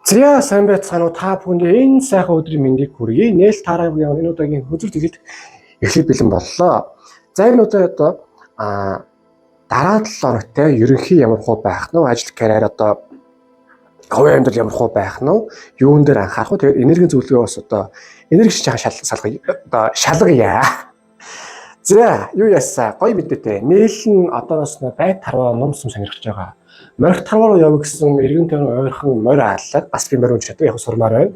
За сайн байцгаана уу, та бүхэнд энэ сайхан өдрийн мэндийг хүргэе. Нээл тараагийн энэ удаагийн хөзөр тэгэлд эхлэх бэлэн боллоо. За энэ удаа одоо дараа 7 хоногтой ерөнхий ямар хуу байх нь вэ? Ажил карьер одоо хувийн амьдрал ямар хуу байх нь вэ? Юун дээр анхаарах вэ? Тэгээд энергийн зөвлөгөө бас одоо энерги шин шалгая одоо шалгая. За юу ясаа гоё мэдээтэй. Нээл нь одоноос нь байт тарваа ном сум сонирхож байгаа. Морь тарваа руу яв гэсэн эргэн тойрон ойрхон морь аллаа. Бас би морь унж чаддаг. Яг сурмаар байна.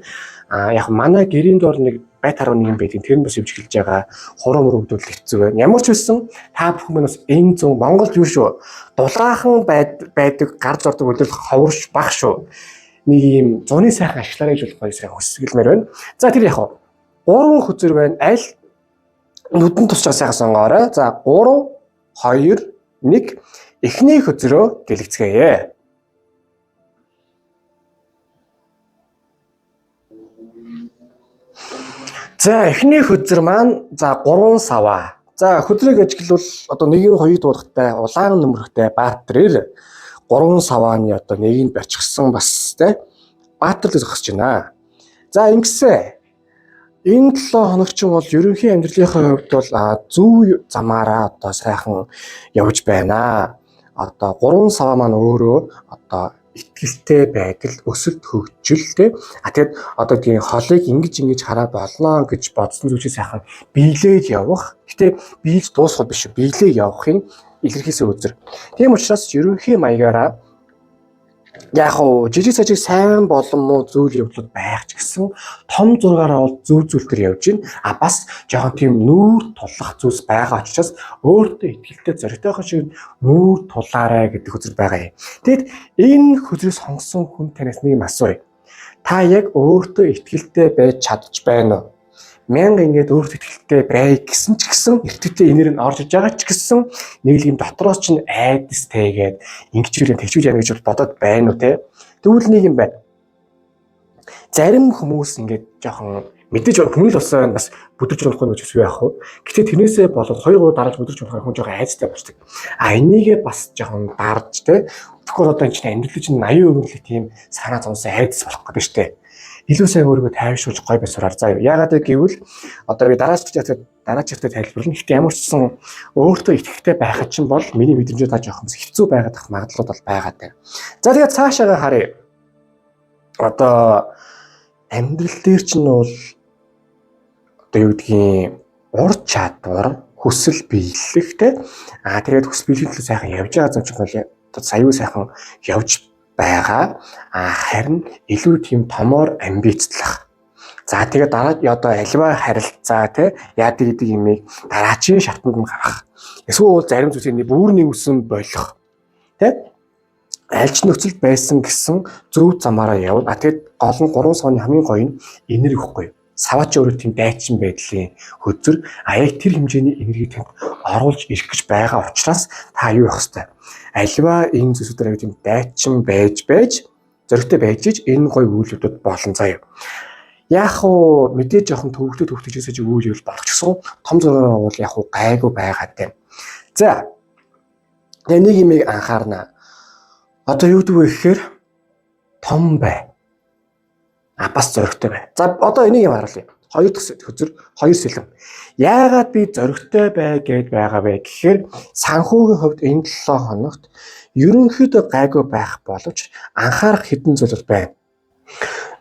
А яг манай гэрийн доор нэг байт тарваа нэг юм байдаг. Тэр нь бас явж эхэлж байгаа. Хуруу мөр өгдөл хэцүү байна. Ямар ч байсан та бүхэн маань бас энэ зүүн Монголд юу шүү. Дулаахан байдаг гарч ордог өдөр ховорш баг шүү. Нэг юм зуны сайхан ашиглаарай гэж болох гоё хүсгэлмээр байна. За тэр яг гурван хөзөр байна. Аль нүдэн тусч байгаа сайхан сонгоорой. За 3 2 1 эхний хөзрөө дэлгэцгээе. За эхний хөзөр маань за 3 саваа. За хөзрийг ажиглавал одоо 1-ийн 2 дуудахтай улаан нөмрөхтэй Баатар 3 савааны одоо нэгийг барьчихсан бас те Баатар л зогсож байна. За ингэсэ энэ 7 хоног чинь бол ерөнхий амьдралынхаа хувьд бол зөв замаараа одоо сайхан явж байна. Одоо 3 саваа маань өөрөө одоо итгэлтэй байдал, өсөлт, хөгжил те. А тэгэд одоо тийм холыг ингэж ингэж хараа болно гэж бодсон зүйлийг сайхан биелээд явах. Гэтэ биелж дуусах биш, биелээ явахын илэрхийлсэн үзэр. Тийм учраас ерөнхий маягаараа яг уу жижиг сажиг сайн болон муу зүйл явдлууд байх ч гэсэн том зургаараа бол зөв зүйл төр явж байна. А бас жоохон тийм нүүр тулах зүйлс байгаа учраас өөртөө итгэлтэй зоригтойхон шиг нүүр тулаарай гэдэг хөзөр байгаа юм. Тэгэд энэ хөзрийг сонгосон хүн танаас нэг юм асууя. Та яг өөртөө итгэлтэй байж чадж байна уу? Мянга ингээд өөртөө итгэлтэй бай гэсэн ч гэсэн эртэгтэй энер нь орж иж байгаа ч гэсэн нэг л юм дотроос чинь айдас тэгээд ингэчүүл тэгчүүл яана гэж бодоод байна уу те? Тэгвэл нэг юм байна. Зарим хүмүүс ингээд жоохон мэдээж хүн л болсон бас бүдэрч болохгүй гэж хүсвэ яах вэ? Гэтэ тэрнээсээ болоод 2 3 дараалж бүдэрч болохоор хүн жоохон айцтай болчихдог. А энийгээ бас жоохон дарж те. Тэгэхгүй одоо энэ чинь амьдрал чинь 80% л тийм санаа зовсон айдас болох гэдэг штэ. Илүү сайн өөрийгөө тайвшруулж гоё байсараар заа юу. Яагаад гэвэл одоо би дараа чигтээ тайлбарлана. Гэхдээ ямар ч гэсэн өөртөө итгэвтэй байхад чинь бол миний мэдрэмжээр та жоохон хэцүү байгаад ах магадлал бол байгаад байна. За тэгээд цаашаага харъя. Одоо амьдрал дээр чинь бол одоо юу гэдгийг ур чадвар, хүсэл биелэх те. Аа тэгээд хүсэл биелэхийн төлөө сайхан явж байгаа зам чинь бол одоо саюу сайхан явж байгаа. А харин илүү тийм томоор амбицлах. За тэгээд дараа одоо альва харилцаа те яадаг гэдэг имийг дараачийн шатанд нь гаргах. Эсвэл зарим зүйлсийг бүр нэгүсэн болох. Тэ? Альч нөхцөл байсан гэсэн зөв замаараа явна. А тэгээд гол нь 3 савны хамгийн гоё нь энерги ихгүй. Саваач өөрөө тийм дайчин байдлын хөзөр. А яг тэр хэмжээний энергийг танд оруулж ирэх гэж байгаа учраас та юу явах хэвтэй? Альва энэ зүйлсүүдээр аяг тийм дайчин байж зоригтой байж ич энэ гоё үйлдэлүүд болон заяа. Яг уу мэдээж жоохон төвөгтэй төвөгтэйжээс үйл явдал болох ч гэсэн том зургаар бол яг уу гайгүй байгаад байна. За тэгээ нэг юмыг анхаарна. Одоо юу гэдэг вэ гэхээр том бай. А бас зоригтой бай. За одоо энийг юм харуулъя. Хоёр дахь хөзөр, хоёр сэлэм. Яагаад би зоригтой бай гэд байгаа вэ гэхээр санхүүгийн хувьд энэ 7 хоногт ерөнхийдөө гайгүй байх боловч анхаарах хэдэн зүйл байна.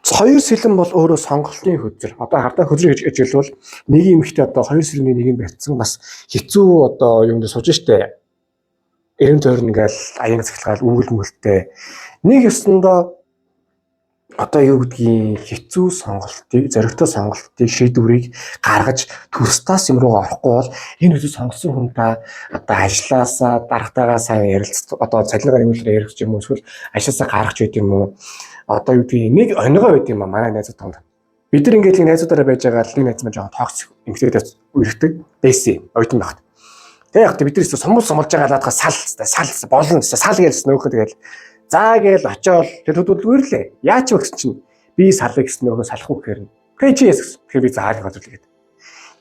Хоёр сэлэм бол өөрөө сонголтын хөзөр. Одоо хардаа хөзөр гэж ажиглавал нэг юм ихтэй одоо хоёр сэлэмний нэг юм барьцсан бас хэцүү одоо юунд сууж штэ. Эрен тойрон ингээл аян цахилгаал үүгэл мөлтэй. Нэг ёсондоо одоо юу гэдгийг хэцүү сонголтыг, зоригтой сонголтыг, шийдвэрийг гаргаж төрстаас юм руу орохгүй бол энэ хөзөр сонгосон хүн та одоо ажилласаа дарагтайгаа сайн ярилцах, одоо цалингаар нэмэлтээр ярих юм уу эсвэл ажилласаа гаргах ч байд юм уу. Одоо юу гэдгийг нэг онигоо байд юм а манай найзууд танд. Бид нар ингээд нэг найзуудаараа байж байгаа л нэг найз маань жоохон токсик эмэгтэйдээ үерхдэг байсан оюутан байхад. Тэг яг бид нар сумул сумулж байгаа лаадгаа сал сал болно сал гэлсэн өөхөд тэгэл за гээл очиод тэр хөдөлгөрлээ. Яач вэ гэсэн чинь би салъя гэсэн нөгөө салах уу гэхээр. Тэгээ чи яас гэсэн. Тэгэхээр би заалыг газар л гээд.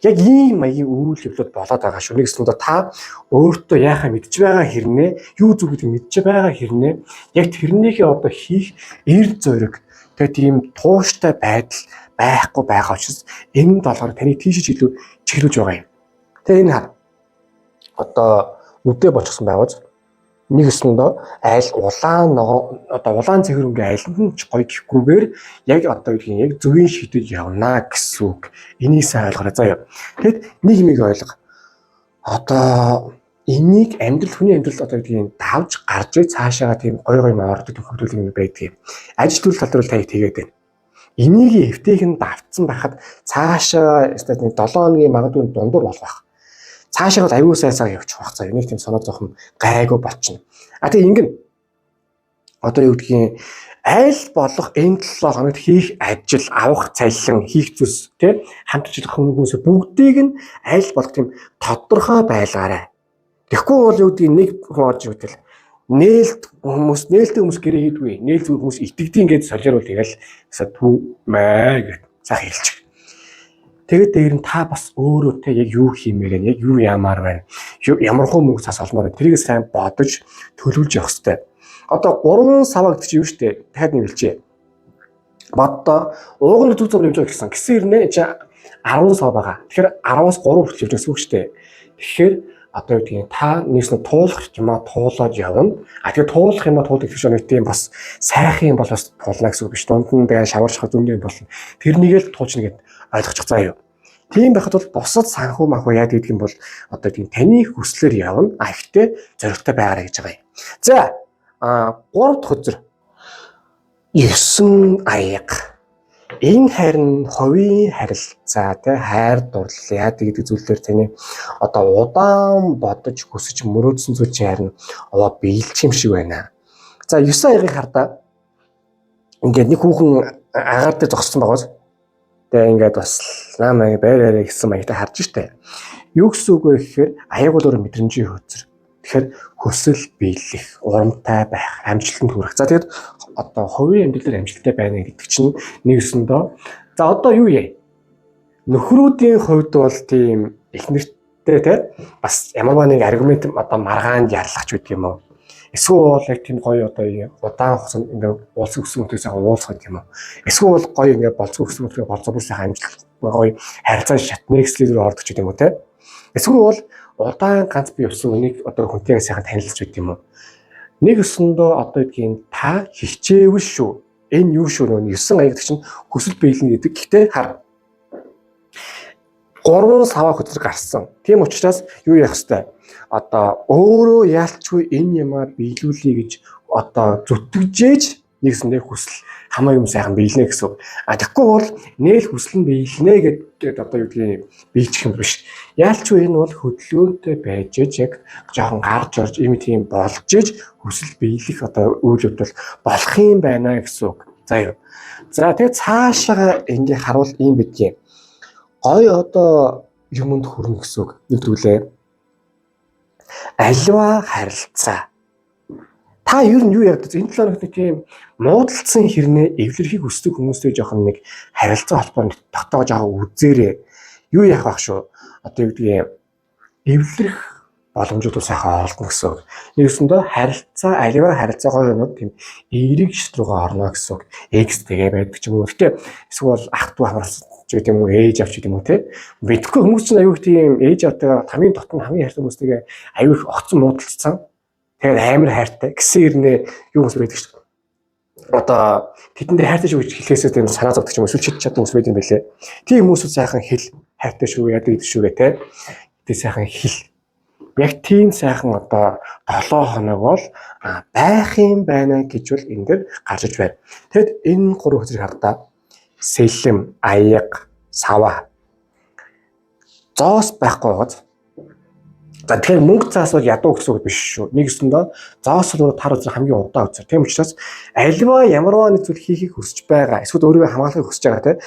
Яг ийм маягийн үйл явдлууд болоод байгаа шүү. Нэг ёсондоо та өөртөө яахаа мэдж байгаа хэрнээ, юу зүг гэдгийг мэдж байгаа хэрнээ яг тэрнийхээ одоо хийх эр зориг, тэгээ тийм тууштай байдал байхгүй байгаа учраас энэ долгоор таны тийшэж илүү чиглүүлж байгаа юм. Тэгээ энэ хар одоо нүдэ болчихсон байгууз нэг өсөндөө айл улаан ногоо одоо улаан цэгэр өнгө айланд нь ч гоё гэхгүйгээр яг одоо гэдгийг яг зөвийн шийдэж явна гэсэн үг. Энийг сайн ойлгоорой заяа. Тэгэд нэг юмыг ойлго. Одоо энийг амьдрал хүний амьдрал одоо гэдгийг давж гарч цаашаага тийм гоё гоё юм ордог төхөөрөл юм байдаг юм. Ажил төрөл тал дээр та тэгээд байна. Энийг эвтэйхэн давтсан байхад цаашаа нэг 7 хоногийн магадгүй дундуур болох байх. Цаашаа бол аюул сайн сайн явчих байх заа. Энийг тийм санаа зовхон гайгүй болчихно. А тэгээ ингэн одоо юу гэдгийг аль болох энэ 7 хоногт хийх ажил, авах цалин, хийх зүйлс тий хамт ажиллах хүмүүс бүгдийг нь аль болох тийм тодорхой байлгаарай. Тэгэхгүй бол юу гэдгийг нэг хүн орж ирвэл нээлт хүмүүс нээлттэй хүмүүс гэрээ хийдгүй. Нээлт хүмүүс итгэдэг ингээд солиорвол тэгэл түү маа гэд сайхан хэлчих. Тэгээд дээр нь та бас өөрөө те яг юу хиймээр байна, яг юу яамаар байна, ямар хөө мөнгө цаас олмоор байна. Тэрийг сайн бодож төлөвлөж явах хэрэгтэй. Одоо 3 саваа гэдэг чинь юу шүү дээ. Дахиад нэг хэлчихье. Боддоо ууг нь зүг зүг нэмж байгаа гэсэн. Гэсэн хэрнээ чи 10 сав байгаа. Тэгэхээр 10-аас 3 хүртэл явж гэсэн үг шүү дээ. Тэгэхээр одоо юу гэдгийг та нэгс нь туулах юмаа туулаад явна. А тэгээ туулах юмаа туулах гэх чинь нэг тийм бас сайхан юм бол бас туулна гэсэн үг биш. Дунд нь тэгээ шаваршах зөндөө юм болно. Тэрнийг л туулж нэгэд ойлгочих заа юу. Тийм байхад бол бусад санхүү махуу яа гэдэг юм бол одоо тийм таны хүслээр явна. А ихтэй зоригтой байгаарай гэж байгаа юм. За, 3 дахь хөзөр. 9 аяга. Энэ харин хувийн харилцаа те хайр дурлал яадаг гэдэг зүйлээр таны одоо удаан бодож хүсэж мөрөөдсөн зүйл чинь харин овоо биелчих юм шиг байна. За 9 аягийг хардаа ингээд нэг хүүхэн агаар дээр зогссон байгаас тэгээ ингээд бас наам байр байраа гэсэн маягтай харж штэ. Юу гэсэн үг вэ гэхээр аяг бол өөр мэдрэмжийн хөзөр. Тэгэхээр хүсэл биелэх, урамтай байх, амжилтанд хүрэх. За тэгэд одоо хувийн амьдрал дээр амжилттай байна гэдэг чинь нэг өсөндөө. За одоо юу яа? Нөхрүүдийн хувьд бол тийм эхнэртэй те бас ямарваа нэг аргумент одоо маргаанд ярлах ч гэдэг юм уу. Эсвэл бол яг тийм гоё одоо удаан хугацаанд ингээ уулзах өссөн хүмүүсээ сайхан уулзах гэдэг юм уу. Эсвэл бол гоё ингээ болцсон өссөн хүмүүсээ болцоо бүр сайхан амжилт гоё харилцаа шат next level рүү ордог ч гэдэг юм уу те. Эсвэл бол удаан ганц бие явсан үнийг одоо хүнтэйгээ сайхан танилцж байдаг юм уу. Нэг өсөндөө одоо гэдгийг та хичээвэл шүү. Энэ юу шүү нөгөө 9 аяг чинь хүсэл биелнэ гэдэг. Гэхдээ хар 3 саваа хөзөр гарсан. Тийм учраас юу яах ёстой? Одоо өөрөө яалчгүй энэ юмаа биелүүлэе гэж одоо зүтгэжээж нэгсэндээ хүсэл хамаа юм сайхан биелнэ гэсэн үг. А тэгэхгүй бол нээл хүсэл нь биелнэ гэдэг одоо юу гэдгийг биелчих юм биш. Яалчгүй энэ бол хөдөлгөөнтэй байж ээж яг жоохон гарч орж юм тийм болж ээж хүсэл биелэх одоо үйл явдал болох юм байна гэсэн үг. За юу. За тэгээ цаашаа ингээ харуул ийм бидгийг. Гой одоо юмд хүрнэ гэсэн үг. Нэг зүйлээ. Альва харилцаа. Та ер нь юу ярьдаг? Энэ 7 хоногт нэг тийм муудалцсан хэрнээ эвлэрхийг хүсдэг хүмүүстэй жоохон нэг харилцаа холбоо тогтоогоо жоохон үзээрэй. Юу яах вэ шүү? Одоо юу гэдгийг эвлэрэх боломжууд бол сайхан олдно гэсэн үг. Нэгсэндээ харилцаа, аливаа харилцаа гоё юмуд тийм эерэг шат руугаа орно гэсэн үг. Экс тэгээ байдаг ч юм уу. Гэтэ эсвэл ах トゥ хамаарсан ч гэдэг юм уу, ээж авч гэдэг юм уу те. Мэдхгүй хүмүүс чинь аюу их тийм ээж автай хамгийн дотн хамгийн хайртай хүмүүстэйгээ аюу их огцон муудалцсан. Тэгээд амар хайртай гэсэн хэрнээ юу хүмүүс байдаг шүү дээ. Одоо тэдэн дээр хайртай шүү гэж хэлэхээсээ тийм санаа зовдөг ч юм уу эсвэл чид чадсан хүмүүс байд юм байлээ. Тийм хүмүүсүүд сайхан хэл хайртай шүү яадаг гэдэг шүү гэ те. Тэг сайхан хэл. Яг тийм сайхан одоо 7 хоног бол байх юм байна гэж бол энэ дээр гарч иж байна. Тэгэд энэ гурван хөзрийг хардаа сэлэм, аяга, сава. Зоос байхгүй байгааз. За тэгэхээр мөнгө цаас бол ядуу гэсэн үг биш шүү. Нэг өсөндөө зоос бол тар үзэр хамгийн удаан үзэр. Тийм учраас альва ямарваа нэг зүйл хийхийг хүсэж байгаа. Эсвэл өөрийгөө хамгаалахыг хүсэж байгаа те.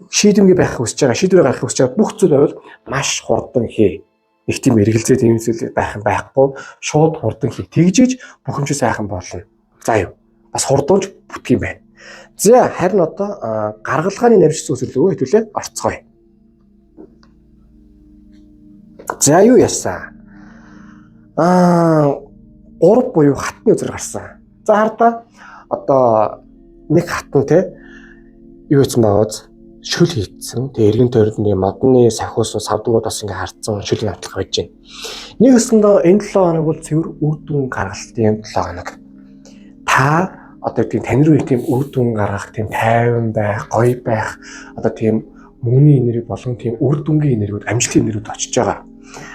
Шийдэмгий байхыг хүсэж байгаа, шийдвэрээ гаргахыг хүсэж байгаа бүх зүйл байвал маш хурдан хий. Нэг тийм эргэлзээ тийм зүйл байх юм байхгүй. Шууд хурдан хий. Тэгжиж бүх юм чи сайхан болно. За юу. Бас хурданч бүтг юм байна. За харин одоо гаргалгааны нарийвчсан өсвөрлөгөө хэдүүлээ орцгоё. За юу яасан? 3 буюу хатны үзэр гарсан. За хардаа одоо нэг хатан те юу хийсэн байгаа шүл хийцэн. Тэгээ эргэн тойронд нэг модны сахиус савдгууд бас ингээ хардсан шүлийн автлага байж байна. Нэг өсөндөө энэ 7 хоног бол цэвэр үр дүн гаргалтын 7 хоног. Та одоо тийм тань руу тийм үр дүн гаргах, тийм тайван байх, гоё байх, одоо тийм мөнгөний энерги болон тийм үр дүнгийн энергиуд, амжилтын энергиуд очиж байгаа.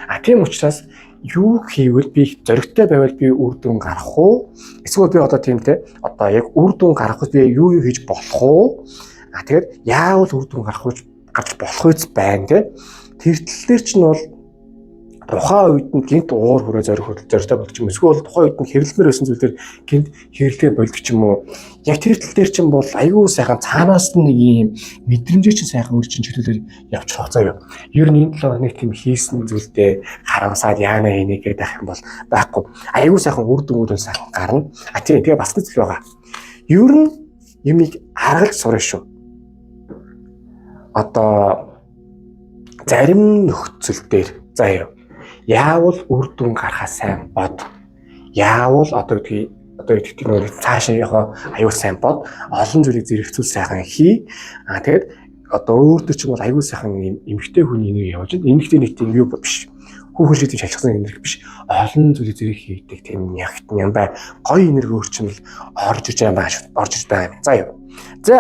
А тийм учраас юу хийвэл би зоригтой байвал би үр дүн гаргах уу? Эсвэл би одоо тийм те одоо яг үр дүн гаргах би юу юу хийж болох уу? А тэгээд яавал үр дүн гарах уу гарч болох үз байна те. Тэр тал дээр чинь бол тухайн үед нь гинт уур хүрээ зоригтой болдог юм. Эсвэл тухайн үед нь хэрэлмээр байсан зүйлээр гинт хэрэлдээ болдог ч юм уу. Яг тэр тал дээр чинь бол айгүй сайхан цаанаас нь нэг юм мэдрэмжээ чинь сайхан үр чинь чөлөөлөөр явчих хугацаа юу. Ер нь энэ 7 хоног тийм хийсэн зүйлдээ харамсаад яана хийнэ гэдэг ах юм бол байхгүй. Айгүй сайхан үр дүнгууд нь сайхан гарна. А тийм тэгээ бас нэг зүйл байгаа. Ер нь юмыг аргалж сурна шүү. Одоо зарим нөхцөл дээр заа юу яавал үр дүн гарахаа сайн бод. Яавал одоо гэдгийг одоо гэдгийг нөр цаашаа явах аюул сайн бод. Олон зүйлийг зэрэгцүүл сайхан хий. Аа тэгэд одоо өөр төр чинь бол аюул сайхан юм эмгтэй хүний нэг явж байна. Эмгтэй нэг тийм юу биш. Хүүхэн шиг тийм шалхсан энерги биш. Олон зүйлийг зэрэг хийдэг тийм ягт юм бай. Гоё энерги өөр чинь л орж иж байгаа юм байна. Орж иж байгаа юм. За юу. За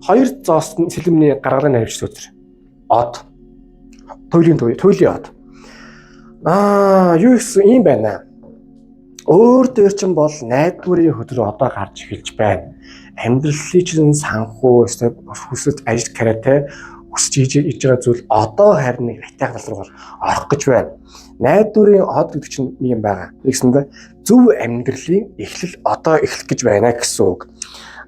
хоёр зоос сэлэмний гаргалын наривч үзэр. Од. Туйлын туйлын од. Юу гэсэн юм байна. Өөр дээр чинь бол найдварын хөдрөө одоо гарч эхэлж байна. Амьдралын чинь санхүү, хүсэл ажил карьертэй хүсэж хийж байгаа зүйл одоо харин нэг хайтайх тал руу орох гэж байна. Найдварын од гэдэг чинь нэг юм байгаа. Нэгсэндээ зөв амьдралын эхлэл одоо эхлэх гэж байна гэсэн үг.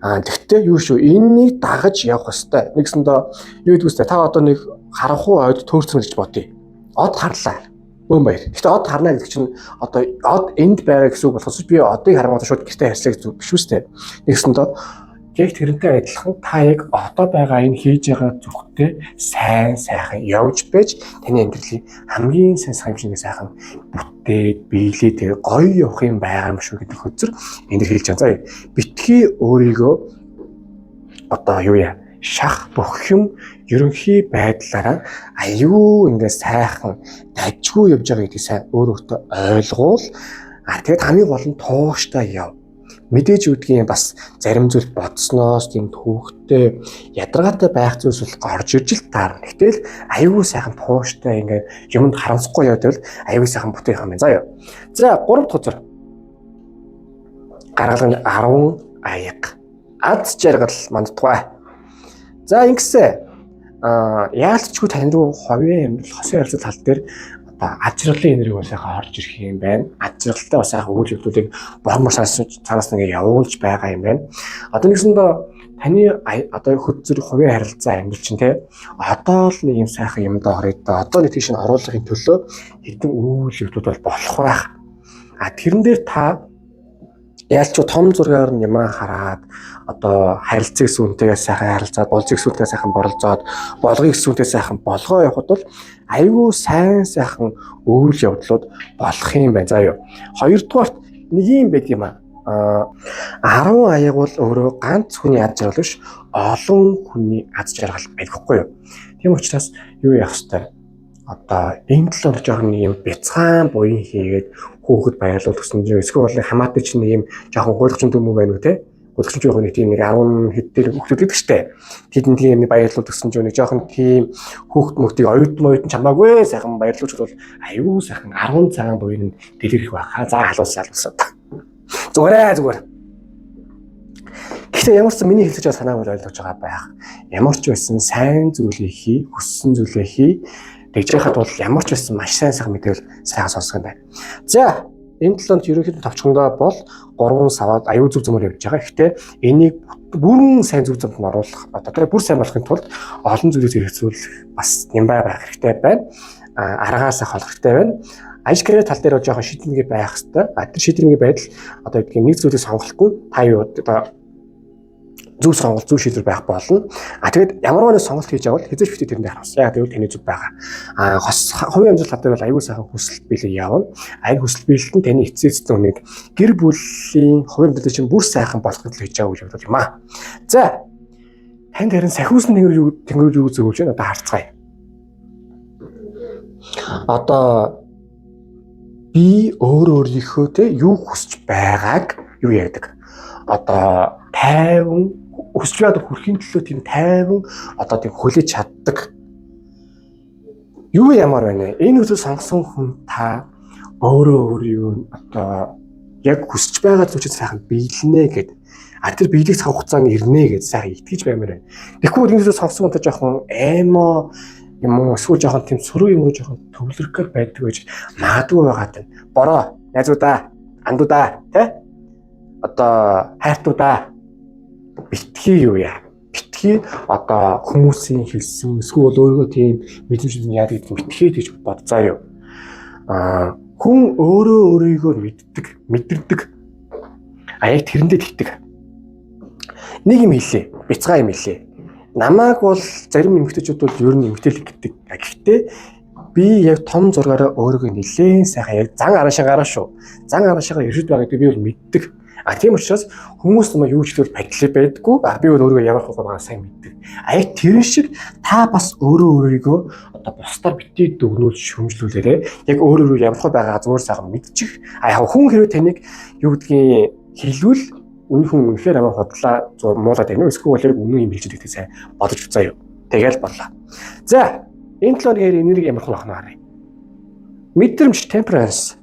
Тэгтээ юу шүү энэнийг дагаж явах ёстой. Нэгсэндээ юу гэдэг вэ? Та одоо нэг харанхуй ойд төөрсөн гэж бодъё. Од харлаа. Бөөн баяр. Гэхдээ од харна гэдэг чинь одоо од энд байгаа гэсэн үг болохоос би одыг харангуйдаа шууд гэртээ харьцаа гэсэн үг биш үү сте. Нэгсэндээ яг тэрнтэй адилхан та яг одоо байгаа энэ хийж байгаа зүгтээ сайн сайхан явж байж таны амьдралын хамгийн сайн хэмжээний сайхан бүтээд биелээ тэгээ гоё явах юм байгаа юм шүү гэдэг хөзөр энэ дэр хэлж байгаа. За битгий өөрийгөө одоо юу яа шах бүх юм ерөнхий байдлаараа аюу ингээ сайхан дажгүй явж байгаа гэдгийг сайн өөр өөртөө ойлгуул. А тэгээд хамгийн гол нь тууштай яв. Мэдээж үүдгийн бас зарим зүйл бодсноос тийм түүхтэй ядаргаатай байх зүйлс бол орж ирж л таарна. Гэтэл аюу сайхан тууштай ингээ юмд харамсахгүй явдвал аюу сайхан бүтээх юм байна. За юу. За 3 дахь үзэр. Гаргалан 10 аяга. Аз жаргал мандтугай. За ингэсэ яалтчгүй тань руу хувийн амьдрал хосын харилцаа тал дээр одоо аж аргалын энерги бас сайхан орж ирэх юм байна. Аж аргалтай бас сайхан үйл явдлуудыг бормор цаанаас нэг явуулж байгаа юм байна. Одоо нэгсэндээ таны одоо хөдөлгөөр хувийн харилцаа амьдрал чинь те одоо л нэг юм сайхан юмдаа орё доо. Одоо нэг тийш нь оруулахын төлөө хэдэн үйл явдлууд бол болох байх. А тэрэн дээр та ялч том зургаар нь юмаа хараад одоо харилцаг сүнтэйгээ сайхан харилцаад, болцыг сүнтэйгээ сайхан боролцоод, болгыг сүнтэйгээ сайхан болгоо явахад бол айгүй сайн сайхан үйл явдлууд болох юм байна. За юу. Хоёрдугаарт нэг юм байд юм аа. 10 аяг бол өөрөө ганц хүний аз жаргал биш, олон хүний аз жаргал байхгүй юу. Тийм учраас юу яах ёстой? Одоо энэ 7 жоохон нэг юм бяцхан буян хийгээд хүүхэд баярлуул гэсэн чинь эсвэл бол хамаатай чинь нэг юм жоохон гуйлгчин төмөн байна уу те? Гуйлгчин жоох нэг тийм нэг 10 хэд дээр хүүхдүүд гэдэг штэ. Тэдэнд тийм нэг баярлуул гэсэн чинь нэг жоохон тийм хүүхд мөхтийг оюутан оюутан чамаагүй сайхан баярлуулж бол аюу сайхан 10 цагаан буян дэлгэрэх байхаа. За халуулсан халуулсан. Зүгээрээ зүгээр. Гэхдээ ямар ч миний хэлж байгаа санааг бол ойлгож байгаа байх. Ямар ч байсан сайн зүйлийг хий, хүссэн зүйлээ хий. Тэгж яхад бол ямар ч байсан маш сайн сайхан мэдээлэл сайхан сонсох юм байна. За энэ 7-нд ерөнхийдөө товчхондоо бол 3 саваад аюу зүг зэмээр явж байгаа. Гэхдээ энийг бүрэн сайн зүг замд нь оруулах одоо тэр бүр сайн болохын тулд олон зүйлийг зэрэгцүүлэх бас нямбай байх хэрэгтэй байна. Аргаасаа холох хэрэгтэй байна. Ажил карьер тал дээр бол жоохон шийдэмгий байх хэрэгтэй. А тэр шийдэмгий байдал одоо гэдгийг нэг зүйлийг сонголохгүй та юу одоо Зөв сонголт, зөв шийдвэр байх болно. А тэгээд ямар нэгэн сонголт хийж явбал хэзээ ч битгий тэрэндээ харамсаа. Яг гэвэл таны зөв байгаа. А хос хувийн амжилт тал дээр бол аюул сайхан хүсэлт биелээ явна. А энэ хүсэлт биелэлт нь таны эцсийн эцэст нэг гэр бүлийн хувийн амьдрал чинь бүр сайхан болохыг л хийж байгаа үйл явдал юм аа. За танд харин сахиусан тэнгэр юу зөвлөж байна, одоо харцгаая. Одоо би өөр өөрийнхөө те юу хүсэж байгааг юу яадаг. Одоо тайван өсөж байгаад хүрхийн төлөө тийм тайван одоо тийм хүлээж чаддаг. Юу ямар байна вэ? Энэ үзэл сонгосон хүн та өөрөө өөрийгөө одоо яг хүсэж байгаа зүйл чинь сайхан биелнэ гэд. А тэр биелэх цаг хугацаанд ирнэ гэд сайхан итгэж баймаар байна. Тэгэхгүй бол энэ үзэл сонгосон хүн та жоохон аймаа юм уу эсвэл жоохон тийм сөрөг юм уу жоохон төвлөрөх гээд байдаг гэж магадгүй байгаа тань. Бороо, найзуудаа, андуудаа, тэ? Одоо хайртуудаа битгий юу яа. Битгий одоо хүмүүсийн хэлсэн эсвэл өөрийгөө тийм мэдрэмж яадаг гэдэг битгий гэж бодцоо юу. Аа хүн өөрөө өөрийгөө мэддэг, мэдэрдэг. А яг тэрэндээ тэгдэг. Нэг юм хэлье, бяцгаа юм хэлье. Намайг бол зарим эмэгтэйчүүд бол ер нь эмэгтэйлэг гэдэг. Гэхдээ би яг том зургаараа өөрийгөө нэлээд сайхан яг зан араншингаараа шүү. Зан араншингаараа иршид байгаа гэдэг би бол мэддэг. А тийм учраас хүмүүс намайг юу ч хэлбэл падлаа байдаггүй. А би бол өөрийгөө ямар хөө байгаа сайн мэддэг. А яг тэрэн шиг та бас өөрөө өөрийгөө одоо бусдаар битгий дүгнүүл шүмжлүүлээрэ. Яг өөрөө өөрийгөө ямар хөө байгаа зүгээр сайхан мэдчих. А яг хүн хэрвээ таныг юу гэдгийг хэлвэл үнэн хүн үнэхээр амар худлаа муулаад байна уу? Эсвэл бол яг үнэн юм хэлж байгаа сайн бодож үзээ юу. Тэгэл боллоо. За энэ 7 хоногийн энерги ямар хөө байх нь харъя. Мэдрэмж temperance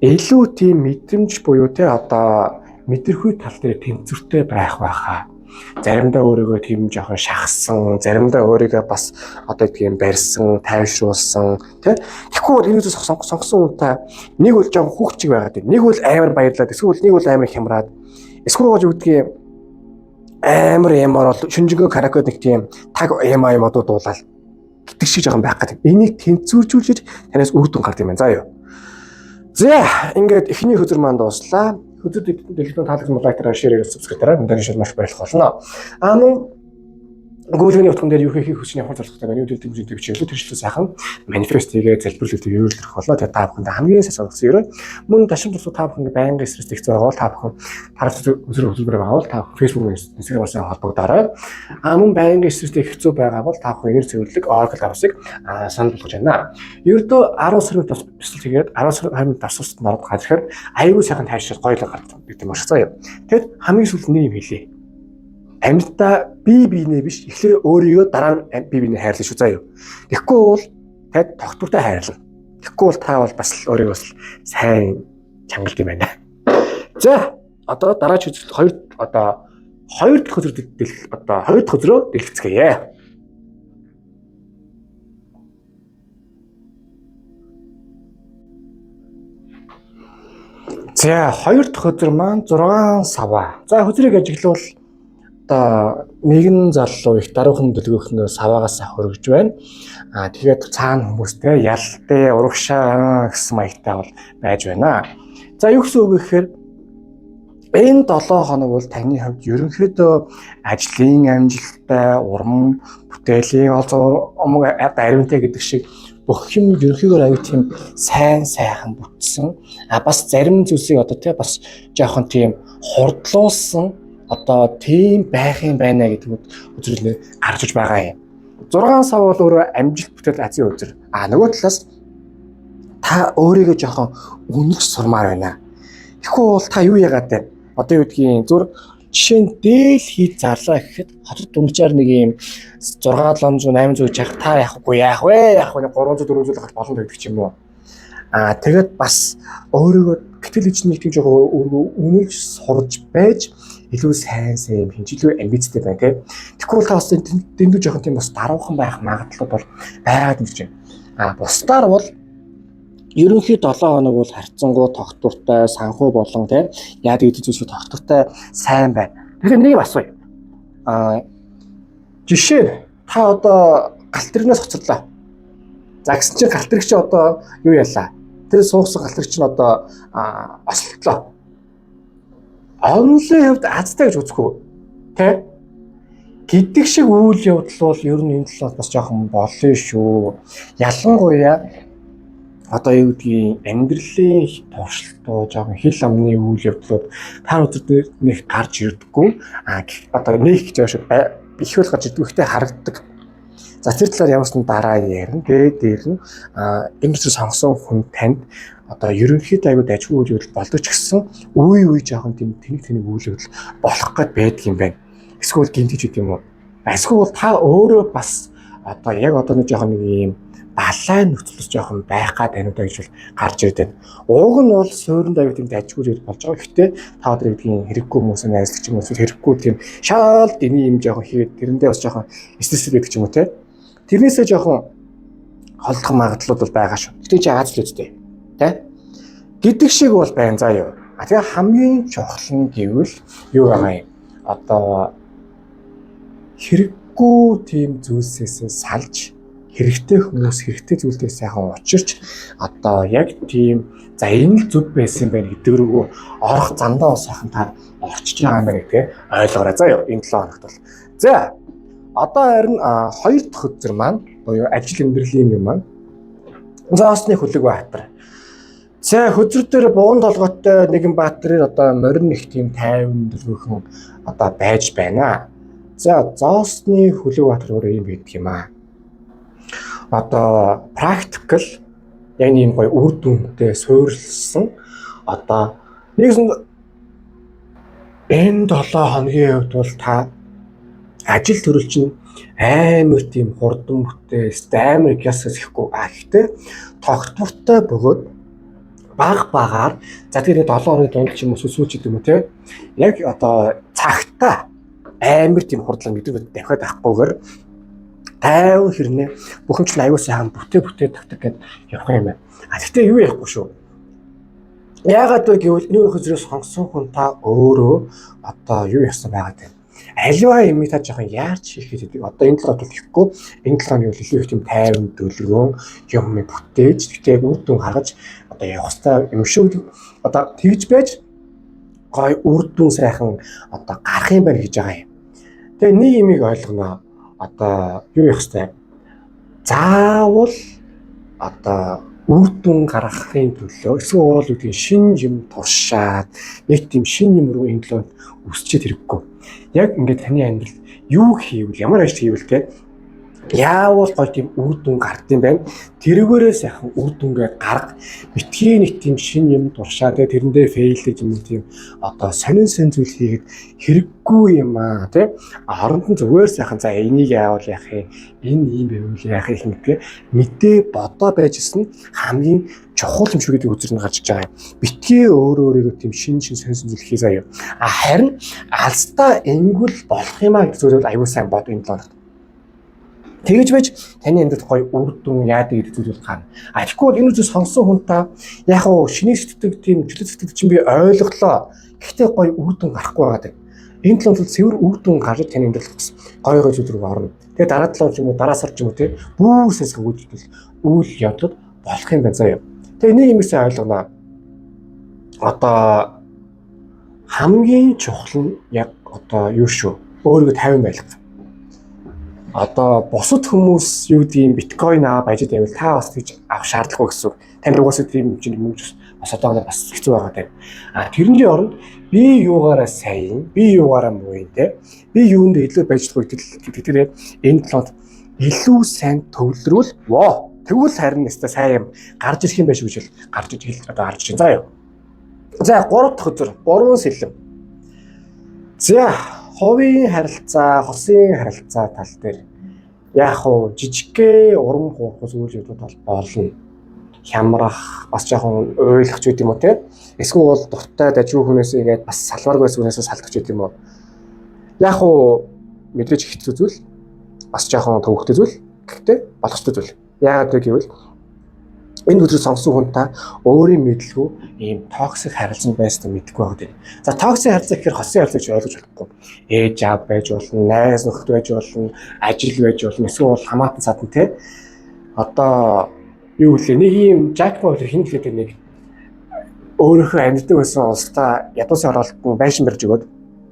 илүү тийм мэдрэмж буюу те одоо мэдрэхүй тал дээр тэнцвэртэй байх байхаа. Заримдаа өөрийгөө тийм жоохон шахсан, заримдаа өөрийгөө бас одоо тийм барьсан, тайвшруулсан тий. Тэгэхгүй бол энэ зүйлс сонгосон хүнтэй нэг бол жоохон хүүхчиг байгаад байна. Нэг бол амар баярлаад, эсвэл нэг бол амар хямраад, эсвэл бол юу гэдгийг амар ямар бол шүнжэнгөө караоке нэг тийм таг яма юм одууд дуулаад гэдэг шиг жоохон байх гэдэг. Энийг тэнцвэржүүлж танаас үр дүн гард юм байна. За юу. За ингээд эхний хөзөр маань дууслаа. Хөзөр дэлгэн таалагдсан бол like дараа, share, subscribe дараа. Мэдээж маш баярлах болно. А мөн гүйлгэний утган дээр юу хийхийг хүснэ явах зорилготой байна. Юу гэдэг нь хичээлээ тэрчлээ сайхан манифест хийгээ залбирлал ерөөлөх болно. Тэгээ та бүхэнд хамгийн сайн сонголтсон ерөө мөн ташин тусуу та бүхэн байнгын стресс их байгаа бол та бүхэн тарах үзэр хөтөлбөр байгаа бол та бүхэн Facebook, Instagram-аас холбогдоорой. А мөн байнгын стресс их хэцүү байгаа бол та бүхэн энерги цэвэрлэг Oracle авсыг санал болгож байна. Ердөө 10 сарын төсөл хийгээд 10 сарын дасгалт ороод гарахаар аюул сайхан тайвшрал гоё л гардаг гэдэг юм шиг заяа. Тэгэд хамгийн сүүлд нэг юм хэлье. Амьдаа бие биенээ биш эхлээ өөрийгөө дараа нь бие биенээ хайрлаа шүү заяа. Тэгэхгүй бол танд тогтвортой хайрлана. Тэгэхгүй бол та бол бас л өөрийгөө бас сайн чангалт юм байна. За одоо дараач үзэл хоёр одоо хоёр дахь хөзөр одоо хоёр дахь хөзрөө дэлгэцгээе. За хоёр дахь хөзөр маань 6 саваа. За хөзрийг ажиглавал одоо нэгэн залуу их даруухан дөлгөөхнөө саваагаас хөргөж байна. А тэгээд цаана хүмүүстэй ялтай урагшаа гэсэн маягтай бол байж байна. За юу гэсэн үг вэ гэхээр энэ 7 хоног бол таны хувьд ерөнхийдөө ажлын амжилттай, урам бүтээлийн омог аримтай гэдэг шиг бүх юм ерөнхийгөөр аюу тийм сайн сайхан бүтсэн. А бас зарим зүйлсийг одоо тий бас жоохон тийм хурдлуулсан одоо тийм байх юм байна гэдэг үзрэл гарч иж байгаа юм. 6 сав бол өөрөө амжилт бүтээл азийн үзэр. А нөгөө талаас та өөрийгөө жоохон үнэлж сурмаар байна. Тэгэхгүй бол та юу яагаад вэ? Одоо юу гэдгийг зүр жишээ нь дээл хийж зарлаа гэхэд хотод дунджаар нэг юм 6 700 800 гэж яах та яахгүй яах вэ? Яах вэ? 300 400 гарах боломж байдаг ч юм уу. Аа тэгээд бас өөрийгөө гэтэл ич нэг тийм жоохон өөрийгөө үнэлж сурж байж илүү сайн сайн юм хинж илүү амбицтай байна тийм. Тэгэхгүй бол та бас дэндүү жоохон тийм бас даруухан байх магадлал бол байгаад юм чинь. Аа бусдаар бол ерөнхий 7 хоног бол харьцангуй тогтвортой, санхүү болон тийм яадаг гэдэг зүйлсүүд тогтвортой сайн байна. Тэгэхээр нэг юм асууя. Аа жишээ нь та одоо галт тэрэгнээс хоцорлоо. За гэсэн чинь галт тэрэг чи одоо юу ялаа? Тэр суугсан галт тэрэг чинь одоо ослолтлоо. Онлын хувьд азтай гэж үзэх үү? Тэ? Гэдэг шиг үйл явдал бол ер нь энэ талаас бас жоохон болно шүү. Ялангуяа одоо юу гэдгийг амьдралын туршилтуу жоохон хил амны үйл явдлууд та өдөр нэг гарч ирдэггүй. А одоо нэг гэж шүү их бол гарч ирдэг. Гэхдээ харагддаг. За тэр талаар ямар ч нь дараа ярина. Тэгээд дээр нь энэ зүйл сонгосон хүн танд одоо ерөнхийдөө аягүй дажгүй үйл явдал болдог ч гэсэн үе үе жоохон тийм тэнэг тэнэг үйл явдал болох гээд байдаг юм байна. Эсвэл гинтэж гэдэг юм уу? Эсвэл та өөрөө бас одоо яг одоо нэг жоохон нэг юм балай нөхцөлс жоохон байх гад байна уу гэж бол гарч ирээд байна. Ууг нь бол суурьнд аюу тийм дажгүй зүйл болж байгаа. Гэхдээ та одоо гэдгийг хэрэггүй хүмүүсээ найзлах ч юм уу эсвэл хэрэггүй тийм шаал диний юм жоохон хийгээд тэрэндээ бас жоохон стресс байдаг ч юм уу те. Тэрнээсээ жоохон холдох магадлал бол байгаа шүү. Гэтэ чи аз л үстэй. Тэ? Гэдэг шиг бол байна заа юу. А тэгээ хамгийн чухал нь гэвэл юу байгаа юм? Одоо хэрэггүй тийм зүйлсээс салж хэрэгтэй хүмүүс хэрэгтэй зүйлдээ сайхан учирч одоо яг тийм за энэ л зөв байсан юм байна гэдэг рүү орох замдаа сайхан та орчиж байгаа юм байна гэдгээ ойлгоорой. За юу энэ 7 хоногт бол. За одоо харин хоёр дахь өдөр маань буюу ажил амьдралын юм маань зоосны хөлөг баатар. За хөзөр дээр буган толгойтой нэгэн баатрын одоо морин их тийм тайван дөлгөөхөн одоо байж байна. За зоосны хөлөг баатар өөрөө юм байдаг юм аа. Одоо practical яг ийм гоё үр дүнтэй суурилсан одоо нэгсэн энэ 7 хоногийн хувьд бол та ажил төрөл чинь амар тийм хурдан бүтээл амар яс гэхгүй. А гэхдээ тогтвортой бөгөөд баг багаар за тэр 7 хоногийн дунд ч юм уу сүүл ч гэдэг юм уу те яг одоо цагтаа амар тийм хурдлан гэдэг дахиад авахгүйгээр тайван хэрнээ бүх юм чинь аюу сайхан бүтээ бүтээ тагтаг гэд явах юм байна. А тэгтээ юу ярихгүй шүү. Яагаад вэ гэвэл энэ хөзрөөс сонгосон хүн та өөрөө одоо юу яасан байгаа юм. Аливаа юмыг та жоохон яарч хийх гэдэг. Одоо энэ талаар бол ихгүй. Энэ талаар нь илүү их тийм тайван дөлгөөн юм бүтээж тэгтээ үр дүн гаргаж одоо явах хэрэгтэй юм шүү. Одоо тэгж байж гой үр дүн сайхан одоо гарах юм байна гэж байгаа юм. Тэгээ нэг юмыг ойлгоно. Одоо юу явах хэрэгтэй? Заавал одоо үр дүн гаргахын төлөө эсвэл уул үгдийн шин юм туршаад нэг тийм шин юм руу энэ төлөө өсчээд хэрэггүй. Яг ингээд таны амьдрал юу хийвэл ямар ажил хийвэл те яавал гол тийм үр дүн гард юм байна. Тэргээрээ сайхан үр дүнгээ гарга. Битгий нэг тийм шин юм туршаа те тэрэндээ фейлдэж юм тийм одоо сонин сонь зүйл хийгээд хэрэггүй юм аа те. Оронд нь зүгээр сайхан за энийг яавал яах юм энэ ийм байвал яах юм гэдгээ мэдээ бодоо байж исэн хамгийн чухал юм шүү гэдэг үзэл нь гарч иж байгаа юм. Битгий өөрөө өөрийгөө тийм шин шин сонь сонь зүйл хий заяа. А харин алстаа ингүүл болох юм а гэдэг зүйлийг аюул сайн бод энэ 7 хоногт. Тэгэж байж таны амьдралд гоё үр дүн яадаг гэдэг зүйл бол гарна. А тэгэхгүй бол энэ зүйл сонсон хүн та яг уу шинийг сэтгэдэг тийм чөлөө сэтгэдэг чинь би ойлголоо. Гэхдээ гоё үр дүн гарахгүй байгаа даа. Энэ талаар бол цэвэр үр дүн гарч таны амьдралд бас гоё гоё зүйл рүү орно. Тэгээ дараа 7 ч юм уу дараа сар ч юм уу те бүр сэсэг үйлдэл үйл явдлууд болох юм байна заяа. Тэгээ нэг юм сайн ойлгоно. Одоо хамгийн чухал нь яг одоо юу шүү. Өөрийгөө тайван байлга. Одоо бусад хүмүүс юу гэдгийг биткойн аа баяжид байвал та бас тэгж авах шаардлагагүй гэсэн үг. Танд угаасаа тийм хэмжээний мөнгө бас одоо бас хэцүү байгаа тань. А тэрний оронд би юугаараа сайн, би юугаараа муу юм те. Би юунд илүү байж чадах вэ гэдэг тэр энэ талаад илүү сайн төвлөрүүл воо. Тэгвэл харин өстой сайн юм гарч ирэх юм байх шүү гэж гарч иж одоо гарч иж. За юу. За 3 дахь өдөр 3 сэлэм. За хувийн харилцаа, хосын харилцаа тал дээр яг уу жижигхэн урам хуурах зүйл юмуд бол болно. Хямрах, бас жоохон уйлах ч гэдэм юм уу те. Эсвэл бол дуртай дажгүй хүнээс ингээд бас салмааргүй хүнээс салдах ч гэдэм юм уу. Яг уу мэдээж хэцүү зүйл, бас жоохон төвөгтэй зүйл, гэхдээ болох ёстой зүйл. Яагаад вэ гэвэл энэ өдрийг сонгосон хүн та өөрийн мэдлгүй ийм toxic харилцаанд байснаа мэдэхгүй байгаа юм. За toxic харилцаа гэхээр хосын харилцаа гэж ойлгож болохгүй. Ээж аав байж болно, найз нөхөд байж болно, ажил байж болно, эсвэл бол хамаатан садан те. Одоо юу гэлээ нэг ийм Жак Ма хин хэлээд нэг өөрөөхөө амьддаг байсан улстай ядуусын оролтод байшин барьж өгөөд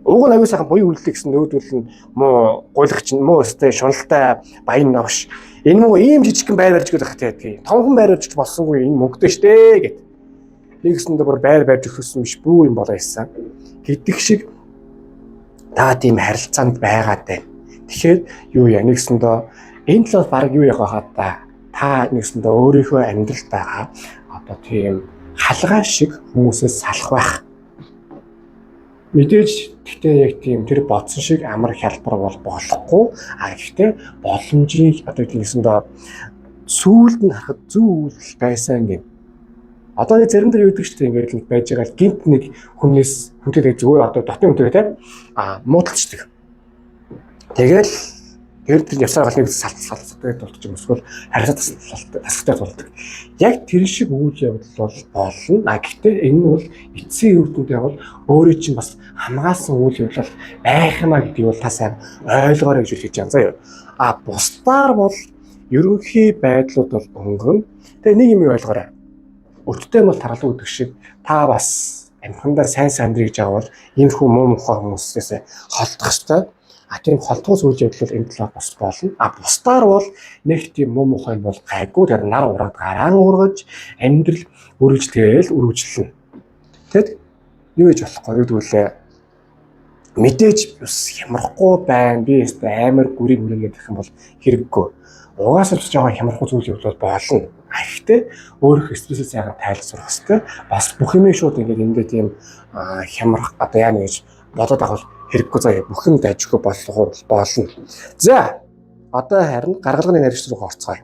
Уг нь аюу сайхан буян үйлдэл гэсэн нөөдөл нь муу гуйлагч нь муу өстэй шуналтай баян новш. Энэ муу ийм жижигхэн байр барьж өгөх хэрэгтэй байдгийг. Томхон байр барьж болсонгүй энэ мөнгөтэй штэ гэд. Нэгсэндээ бүр байр барьж өгсөн биш бүү юм болоо исэн. Гэдэг шиг та тийм харилцаанд байгаад байна. Тэгэхээр юу яа нэгсэндээ энэ талаас баг юу явах хаа та. Та нэгсэндээ өөрийнхөө амьдралд байгаа одоо тийм халгаа шиг хүмүүсээс салах байх. Мэдээж гэхдээ яг тийм тэр бодсон шиг амар хялбар бол болохгүй. А гэхдээ боломжийн одоо тиймсэндээ сүүлд нь харахад зөв үйлдэл байсан гэн. Одоо нэг зарим дээр юу гэдэг чинь ингээд л байж байгаа л гинт нэг хүнээс хүнтэй зүгээр одоо дотны хүнтэй те а муудалцдаг. Тэгэл тэр явсаар гал нэг салцалцтай болчих юм эсвэл харьцаа тасалтай болдог. Яг тэр шиг үйл явдал бол болно. А гэхдээ энэ нь бол эцсийн үр дүндээ бол өөрөө чинь бас хамгаалсан үйл явдал байх юм а гэдгийг бол та сайн ойлгоорой гэж хэлж байгаа заяа. А бусдаар бол ерөнхий байдлууд бол өнгөрнө. Тэгээ нэг юм ойлгоорой. Өттэй бол таргалуу гэдэг шиг та бас амьхандаа сайн амьдрий гэж байгаа бол иймэрхүү муу мухай хүмүүсээс холдох ёстой. А тийм холдгоос үйл явдал бол энэ талаар бас болно. А бусдаар бол нэг тийм муу мухай бол гайгүй. Тэр нар ураад гараан ургаж амьдрал үргэлжлээл үргэлжлэнэ. Тэгэд юу хийж болохгүй юу гэвэл мэдээж бас хямрахгүй байна. Би өстой амар гүрийг хүрээгээд гэх юм бол хэрэггүй. Угаасаа ч жоохон хямрахгүй зүйл явдал болно. А гэхдээ өөрөх стрессээ сайхан тайлбарлах хэрэгтэй. Бас бүх юмыг шууд ингээд эндээ тийм хямрах одоо яа нэг гэж бодоод авах хэрэггүй заяа. Бүх юм дайжгүй болох болно. За одоо харин гаргалганы нарийнч руу орцгоё.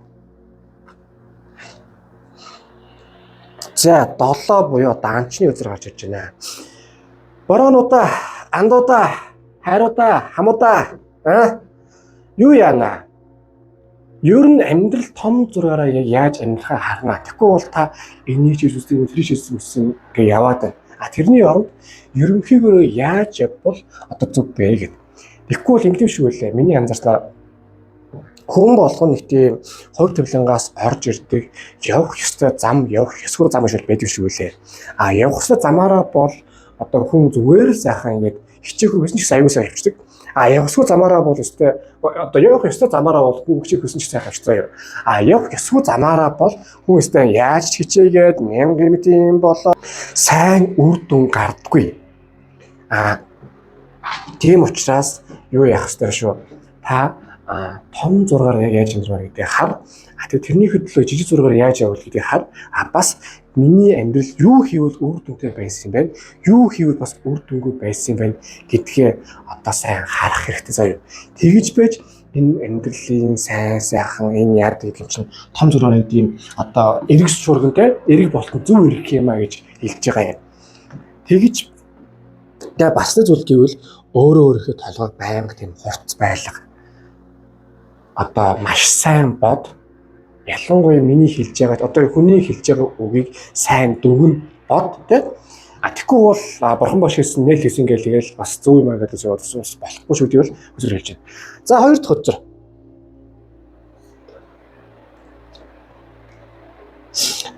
За 7 буюу данчны өдөр гарч ирж байна. Бороонуудаа, андуудаа, хайруудаа, хамуудаа аа юу яана? Ер нь амьдрал том зургаараа яг яаж амьдрахаа харна. Тэгэхгүй бол та энийг ч үзсэн, тэрийг ч үзсэн гэж яваад байна. А тэрний оронд ерөнхийгөөрөө яаж явбал одоо зүг бэ гэд. Тэгэхгүй бол ингэдэм шиг үлээ. Миний анзаарснаар хүн болгоно нэг тийм хувь тавилангаас орж ирдэг явах ёстой зам, явах ёсгүй зам гэж байдаг шиг үлээ. А явах ёстой замаараа бол одоо хүн зүгээр л сайхан ингээд хичээхгүй гэсэн ч гэсэн аюул сайн явчихдаг. А явах ёсгүй замаараа бол өстэй одоо явах ёстой замаараа бол хүн хичээх гэсэн ч сайхан явчихсан юм. А явах ёсгүй замаараа бол хүн өстэй яаж ч хичээгээд мянга юм тийм болоо сайн үр дүн гардаггүй. А тийм учраас юу яах ёстой шүү. Та том зургаар яг яаж амьдрах гэдгийг хар. А тэгээ тэрний хөдлөө жижиг зургаар яаж явах гэдгийг хар. А бас миний амьдрал юу хийвэл үр дүнтэй байсан юм бэ? Юу хийвэл бас үр дүнгүй байсан юм бэ гэдгээ одоо сайн харах хэрэгтэй заяа. Тэгэж байж энэ амьдралын сайн сайхан энэ яадаг гэдэг чинь том зургаар ийм одоо эрг шуургантай эрг болтон зөв эргэх юм а гэж хэлж байгаа юм. Тэгэж тэгээ бас нэг зүйл гэвэл өөрөө өөрийнхөө толгойг байнга тийм хурц байлга. Одоо маш сайн бод. Ялангуяа миний хэлж байгаа одоо хүний хэлж байгаа үгийг сайн дүгэн бод тий. А тэгэхгүй бол бурхан бош хэлсэн нэл хэлсэн гэл тэгэл бас зөв юм аа гэдэг зүйл бас болохгүй шүү дээ бол хөзөр хэлж байна. За хоёр дахь хөзөр.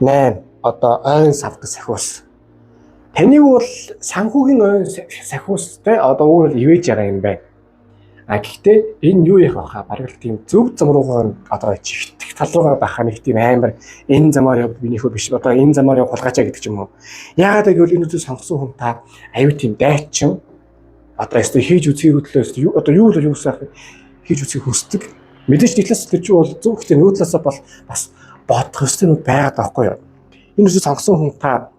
8 одоо ойн савдаг сахиус. Таныг бол санхүүгийн ойн сахиустай одоо өөр ивэж байгаа юм байна. А гэхдээ энэ юу яах вэ? Бараг л тийм зөв зам руугаа одоо чигтэх тал руугаа байхаа нэг тийм амар энэ замаар яв минийхөө биш одоо энэ замаар яв хулгайчаа гэдэг ч юм уу. Яагаад гэвэл энэ үзүү сонгосон хүн та аюу тийм дайчин одоо өстой хийж үзхийг хөдлөө одоо юу л юу сайхан хийж үзхийг хүсдэг. Мэдээж нэг талаас тэр чинь бол зөв гэхдээ нөгөө талаасаа бол бас бодох ёстой юм байгаад байхгүй юу? Энэ үзүү сонгосон хүн та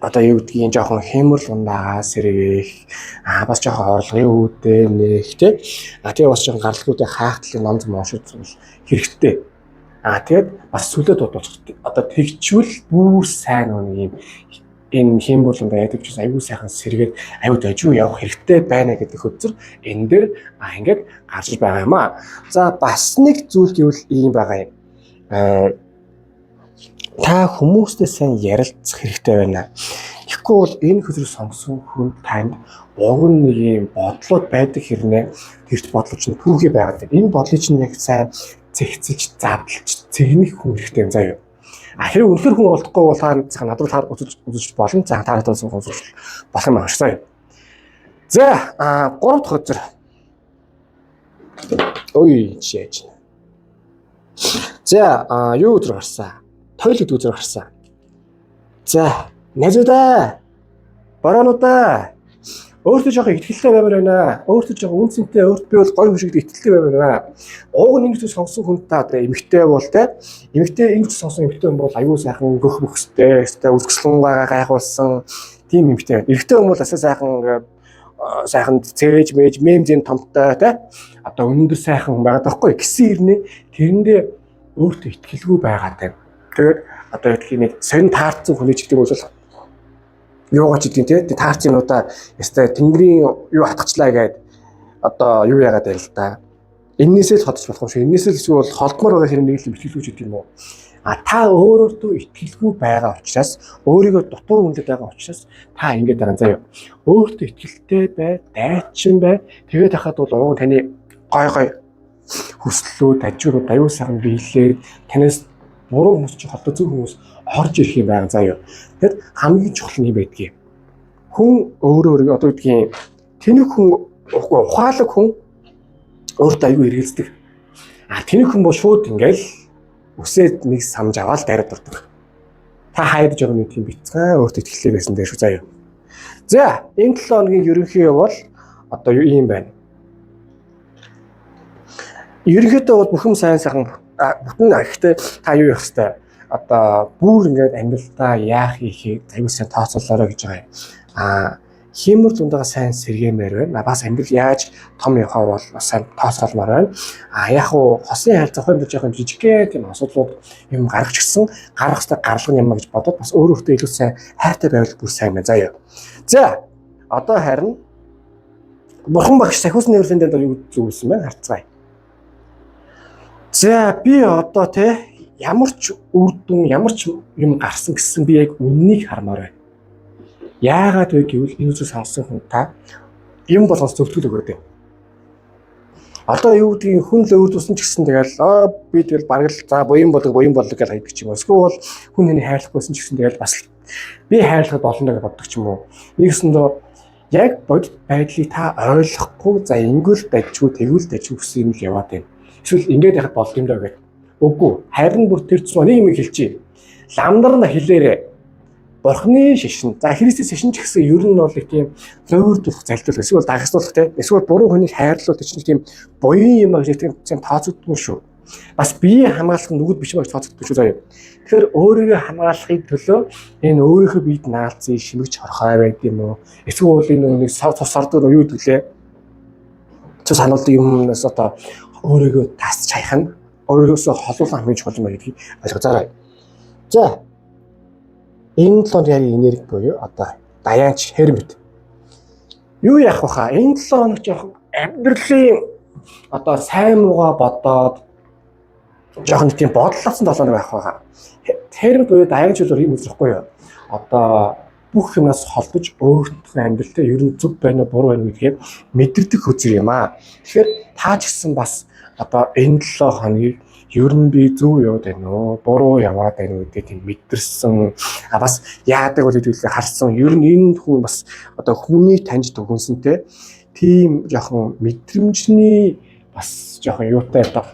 одоо юу гэдгийг жоохон хэмрэл ундаагаа сэргээх аа бас жоохон орлогын үүдээ нэх тий а тэгээ бас жоохон гарлагуудын хаахтлын ном зам уншиж хэрэгтэй. А тэгээд бас сүлээ дуудуулах одоо тэгчвэл бүр сайн нэг юм энэ хэмбүр ундаа яадаг ч аюу сайхан сэргээд аюу дажгүй явах хэрэгтэй байна гэдэг хөзөр энэ дээр а ингээд гарч байгаа юм а. За бас нэг зүйл гэвэл ийм байгаа юм. Та хүмүүстэй сайн ярилцах хэрэгтэй байна. Тэгэхгүй бол энэ хөзрийг сонгосон хүн танд уг нь нэг юм бодлууд байдаг хэрнээ тэрч бодлоо чинь түүхий байгаад байна. Энэ бодлыг чинь яг сайн зэгцэлж, задлж, цэгнэх хүн хэрэгтэй юм заяа. А хэрэг үнэхэр хүн олдохгүй бол та над руу таар үзэж болно. За та надад үзэж болох юм ааш заяа. За, 3 дахь хөзөр. Ой, жишээж. За, юу өдөр гарсан? Тойл гэдэг өдөр гарсан. За, найзуудаа. Бороонуудаа. Өөртөө жоохон итгэлтэй баймаар байна. Өөртөө жоохон үн цэнтэй, өөрт би бол гоё хүн шиг итгэлтэй баймаар байна. Ууг нь ингэж сонгосон хүн та одоо эмэгтэй бол те. Эмэгтэй ингэж сонгосон эмэгтэй хүн бол аюу сайхан гөх мөхстэй, өстэй үзэсгэлэнгаа гайхуулсан тийм эмэгтэй байна. Эрэгтэй хүн бол асаа сайхан сайхан цээж мэж мем зэм томтой те. Одоо өндөр сайхан хүн байгаа даахгүй. Гисэн хэрнээ тэрэндээ өөртөө итгэлгүй байгаа тань. Тэгээд одоо юу гэх нэг сонин таарцсан хүний ч гэдэг бол юугаа ч гэдэг те таарц юмудаа ястай тэнгэрийн юу хатгачлаа гээд одоо юу яагаад байл л да. Эннээсээ л ходож болох юм шиг. Эннээсээ л эсвэл холдмоор байгаа хэрэг нэг л итгэлгүй ч гэдэг юм уу. А та өөрөөртөө итгэлгүй байгаа учраас өөрийгөө дутуу үнэлээд байгаа учраас та ингэж байгаа заяа. Өөртөө итгэлтэй бай, дайчин бай. Тэгээд хахад бол уг таны гой гой хүслүүд, ажиурууд аюул сайхан биелээд танаас буруу хүмүүс чи холдоо зөв хүмүүс орж ирэх юм байгаа заяа. Тэгэд хамгийн чухал нь юм байдгийг. Хүн өөрөө өөрийгөө одоо гэдгийг тэнэг хүн ухаалаг хүн өөртөө аюу эргэлздэг. А тэнэг хүн бол шууд ингээл үсээд нэг самж аваад дайраад ордог. Та хайдаж байгаа нэг тийм бицгаан өөртөө итгэлтэй байсан дээр шүү заяа. За, энэ 7 хоногийн ерөнхий бол одоо юу юм байна. Ерөнхийдөө бол бүх юм сайн сайхан бүтэн. Гэхдээ та юу явах хэвээр одоо бүр ингээд амьдралдаа яах хийхийг аюул сайн тооцоолоорой гэж байгаа юм. А хиймөр зундагаа сайн сэргээмээр байна. Бас амьдрал яаж том явахаа бол бас сайн тооцоолмоор байна. А яг уу хосын хайлт зохион гэж яг юм жижигхэн тийм асуудлууд юм гаргаж гисэн гаргах хэвээр гарлага юм гэж бодоод бас өөр өөртөө илүү сайн хайртай байвал бүр сайн байна. Заяа. За одоо харин Бурхан багш сахиус нэрсэн дээр юу зүгсэн бэ? Харцгаая. За би одоо те ямар ч үр дүн ямар ч юм гарсан гэсэн би яг үннийг хармаар байна. Яагаад вэ гэвэл энэ зүйл сонссон хүн та юм болгоос зөвтгөл өгөөд байна. Одоо юу гэдгийг хүн л өөр тусан ч гэсэн тэгэл би тэгэл бараг л за буян болог буян болог гэж хайдаг ч юм уу. Эсвэл хүн хэний хайрлахгүйсэн ч гэсэн тэгэл бас би хайрлахад болно гэж боддог ч юм уу. Нэгсэндээ яг бодит байдлыг та ойлгохгүй за ингэвэл дажгүй тэгвэл дажгүй гэсэн юм л яваад байна. Эсвэл ингээд яхад болд юм даа гэдэг. Үгүй. Харин бүр тэр цус нэг юм хэлчихье. Ламдар нь хэлээрээ. Бурхны шашин. За Христийн шашин ч гэсэн ер нь бол нэг тийм луурдуулах залдуул эсвэл дагасдуулах те. Эсвэл буруу хүнийг хайрлуул чинь тийм буян юм аа гэж тийм тооцогдгүй шүү. Бас биеийн хамгаалах нь нүгэл биш юм аа гэж тооцогдгүй шүү заяа. Тэгэхээр өөрийгөө хамгаалахын төлөө энэ өөрийнхөө биед наалцыг шимэгч хорхой байд юм уу? Эсвэл энэ нэг цус ордог юу гэдэг лээ. Цус сануулдаг юмнаас одоо өөрийгөө тасч хаях нь өөрөөсөө холуулсан хамгийн чухал юм гэдгийг ойлгоцоорой. За энэ 7 хоногийн энерги буюу одоо даяанч Hermit. Юу яах вэ хаа? Энэ 7 хоног жоох амьдралын одоо сайн муугаа бодоод жоох нэг тийм бодлооцсон 7 хоног байх байгаа. Hermit буюу даяанч бол юм үзэхгүй юу? Одоо бүх юмнаас холдож өөрийнхөө амьдралтай ер нь зөв байна уу буруу байна уу гэдгийг мэдэрдэг хөзөр юм аа. Тэгэхээр та ч гэсэн бас одоо энэ 7 хоногийг ер нь би зөв яваад байна уу, буруу яваад байна уу гэдэг тийм мэдэрсэн. А бас яадаг бол гэдгийг харсан. Ер нь энэ хүн бас одоо хүний таньж дүгнсэнтэй тийм жоохон мэдрэмжний бас жоохон юутай одоо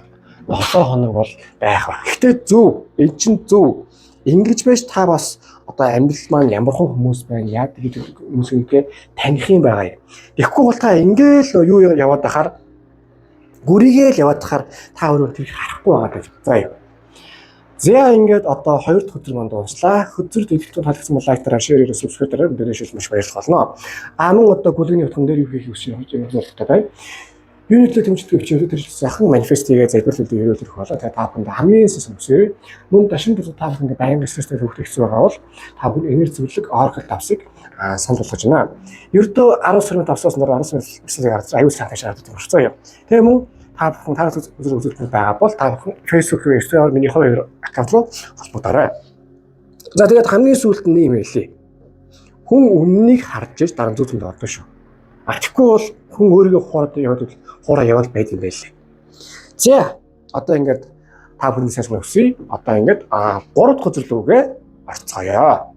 7 хоног бол байх ба. Гэхдээ зөв, эн чинь зөв. Ингэж байж та бас одоо амьдрал маань ямархан хүмүүс байна, яадаг гэдэг хүмүүс гэдгээ таних юм байгаа юм. Тэгэхгүй бол та ингээл юу яваад байхаар гүрийгээ л яваад байхаар та өөрөө тэрийг харахгүй байгаа гэж. За юу. За ингээд одоо хоёр дахь өдөр маань дууслаа. Хөзөр дэлгэцүүн таалагдсан бол like дараа, share, subscribe дараа мэдээж маш баярлах болно. А мөн одоо гүлгэний утган дээр юу хийх хүсэж байгаа байна. Юуны төлөө тэмцдэг хичээлүүд тэр сайхан манифест хийгээ залбирал үлдээ өрөөл ирэх болоо. Тэгээ та бүхэнд хамгийн сайн хүсье. Мөн дашин тусад та бүхэнд байнгын стресстэй төвхөх хэцүү байгаа бол та бүхэн энерги зөвлөг Oracle давсыг санал болгож байна. Ердөө 10 сарын давсаас нар 10 сарын мэсэг гарч аюул сайхан шаарддаг юм шүү. Тэгээ мөн та бүхэн та үзэл үзүүлэлт байгаа бол та бүхэн Facebook-ийн Instagram миний хоёр аккаунт руу холбогдоорой. За тэгээд хамгийн сүүлд нь юм хэлье. Хүн үннийг харж иж дараа нь зүг зөнд ордог шүү. А тэгэхгүй бол хүн өөрийгөө хуураад яваад хуураа яваад байд юм байлээ. За одоо ингээд та бүхэн сайн сонсох хүсье. Одоо ингээд 3 дахь хөзөр лүүгээ орцгоё.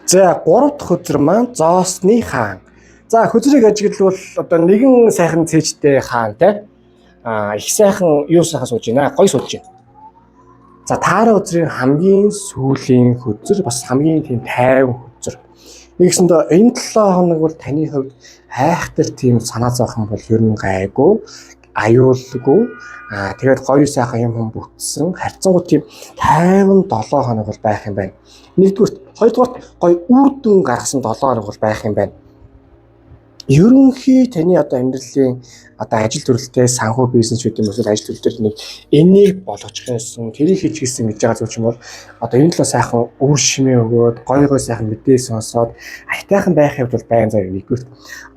За 3 дахь хөзөр маань зоосны хаан. За хөзрийг ажиглавал одоо нэгэн сайхан цээжтэй хаан те. А их сайхан юу сайхан сууж байна. Гой сууж байна. За таараа хөзрийн хамгийн сүүлийн хөзөр бас хамгийн тийм тайван хөзөр. Нэгсэндээ энэ 7 хоног бол таны хувьд айхтар тийм санаа зовох юм бол ер нь гайгүй, аюулгүй. Аа тэгээд гоё сайхан юм хүн бүтсэн. Харьцангуй тийм тайван 7 хоног бол байх юм байна. Нэгдүгürt, хоёрдугаарт гоё үр дүн гаргасан 7 хоног бол байх юм байна. Ерөнхий таны одоо амьдралын одоо ажил төрөлтэй санхүү бизнес гэдэг юм эсвэл ажил төрөл дээр нэг энийг болгочих юмсан, тэрийг хийчихсэн гэж байгаа зүйл юм бол одоо энэ талаа сайхан үр шимээ өгөөд гой гой сайхан мэдээ сонсоод аятайхан байх явдал бол байна заяа нэгдүгürt.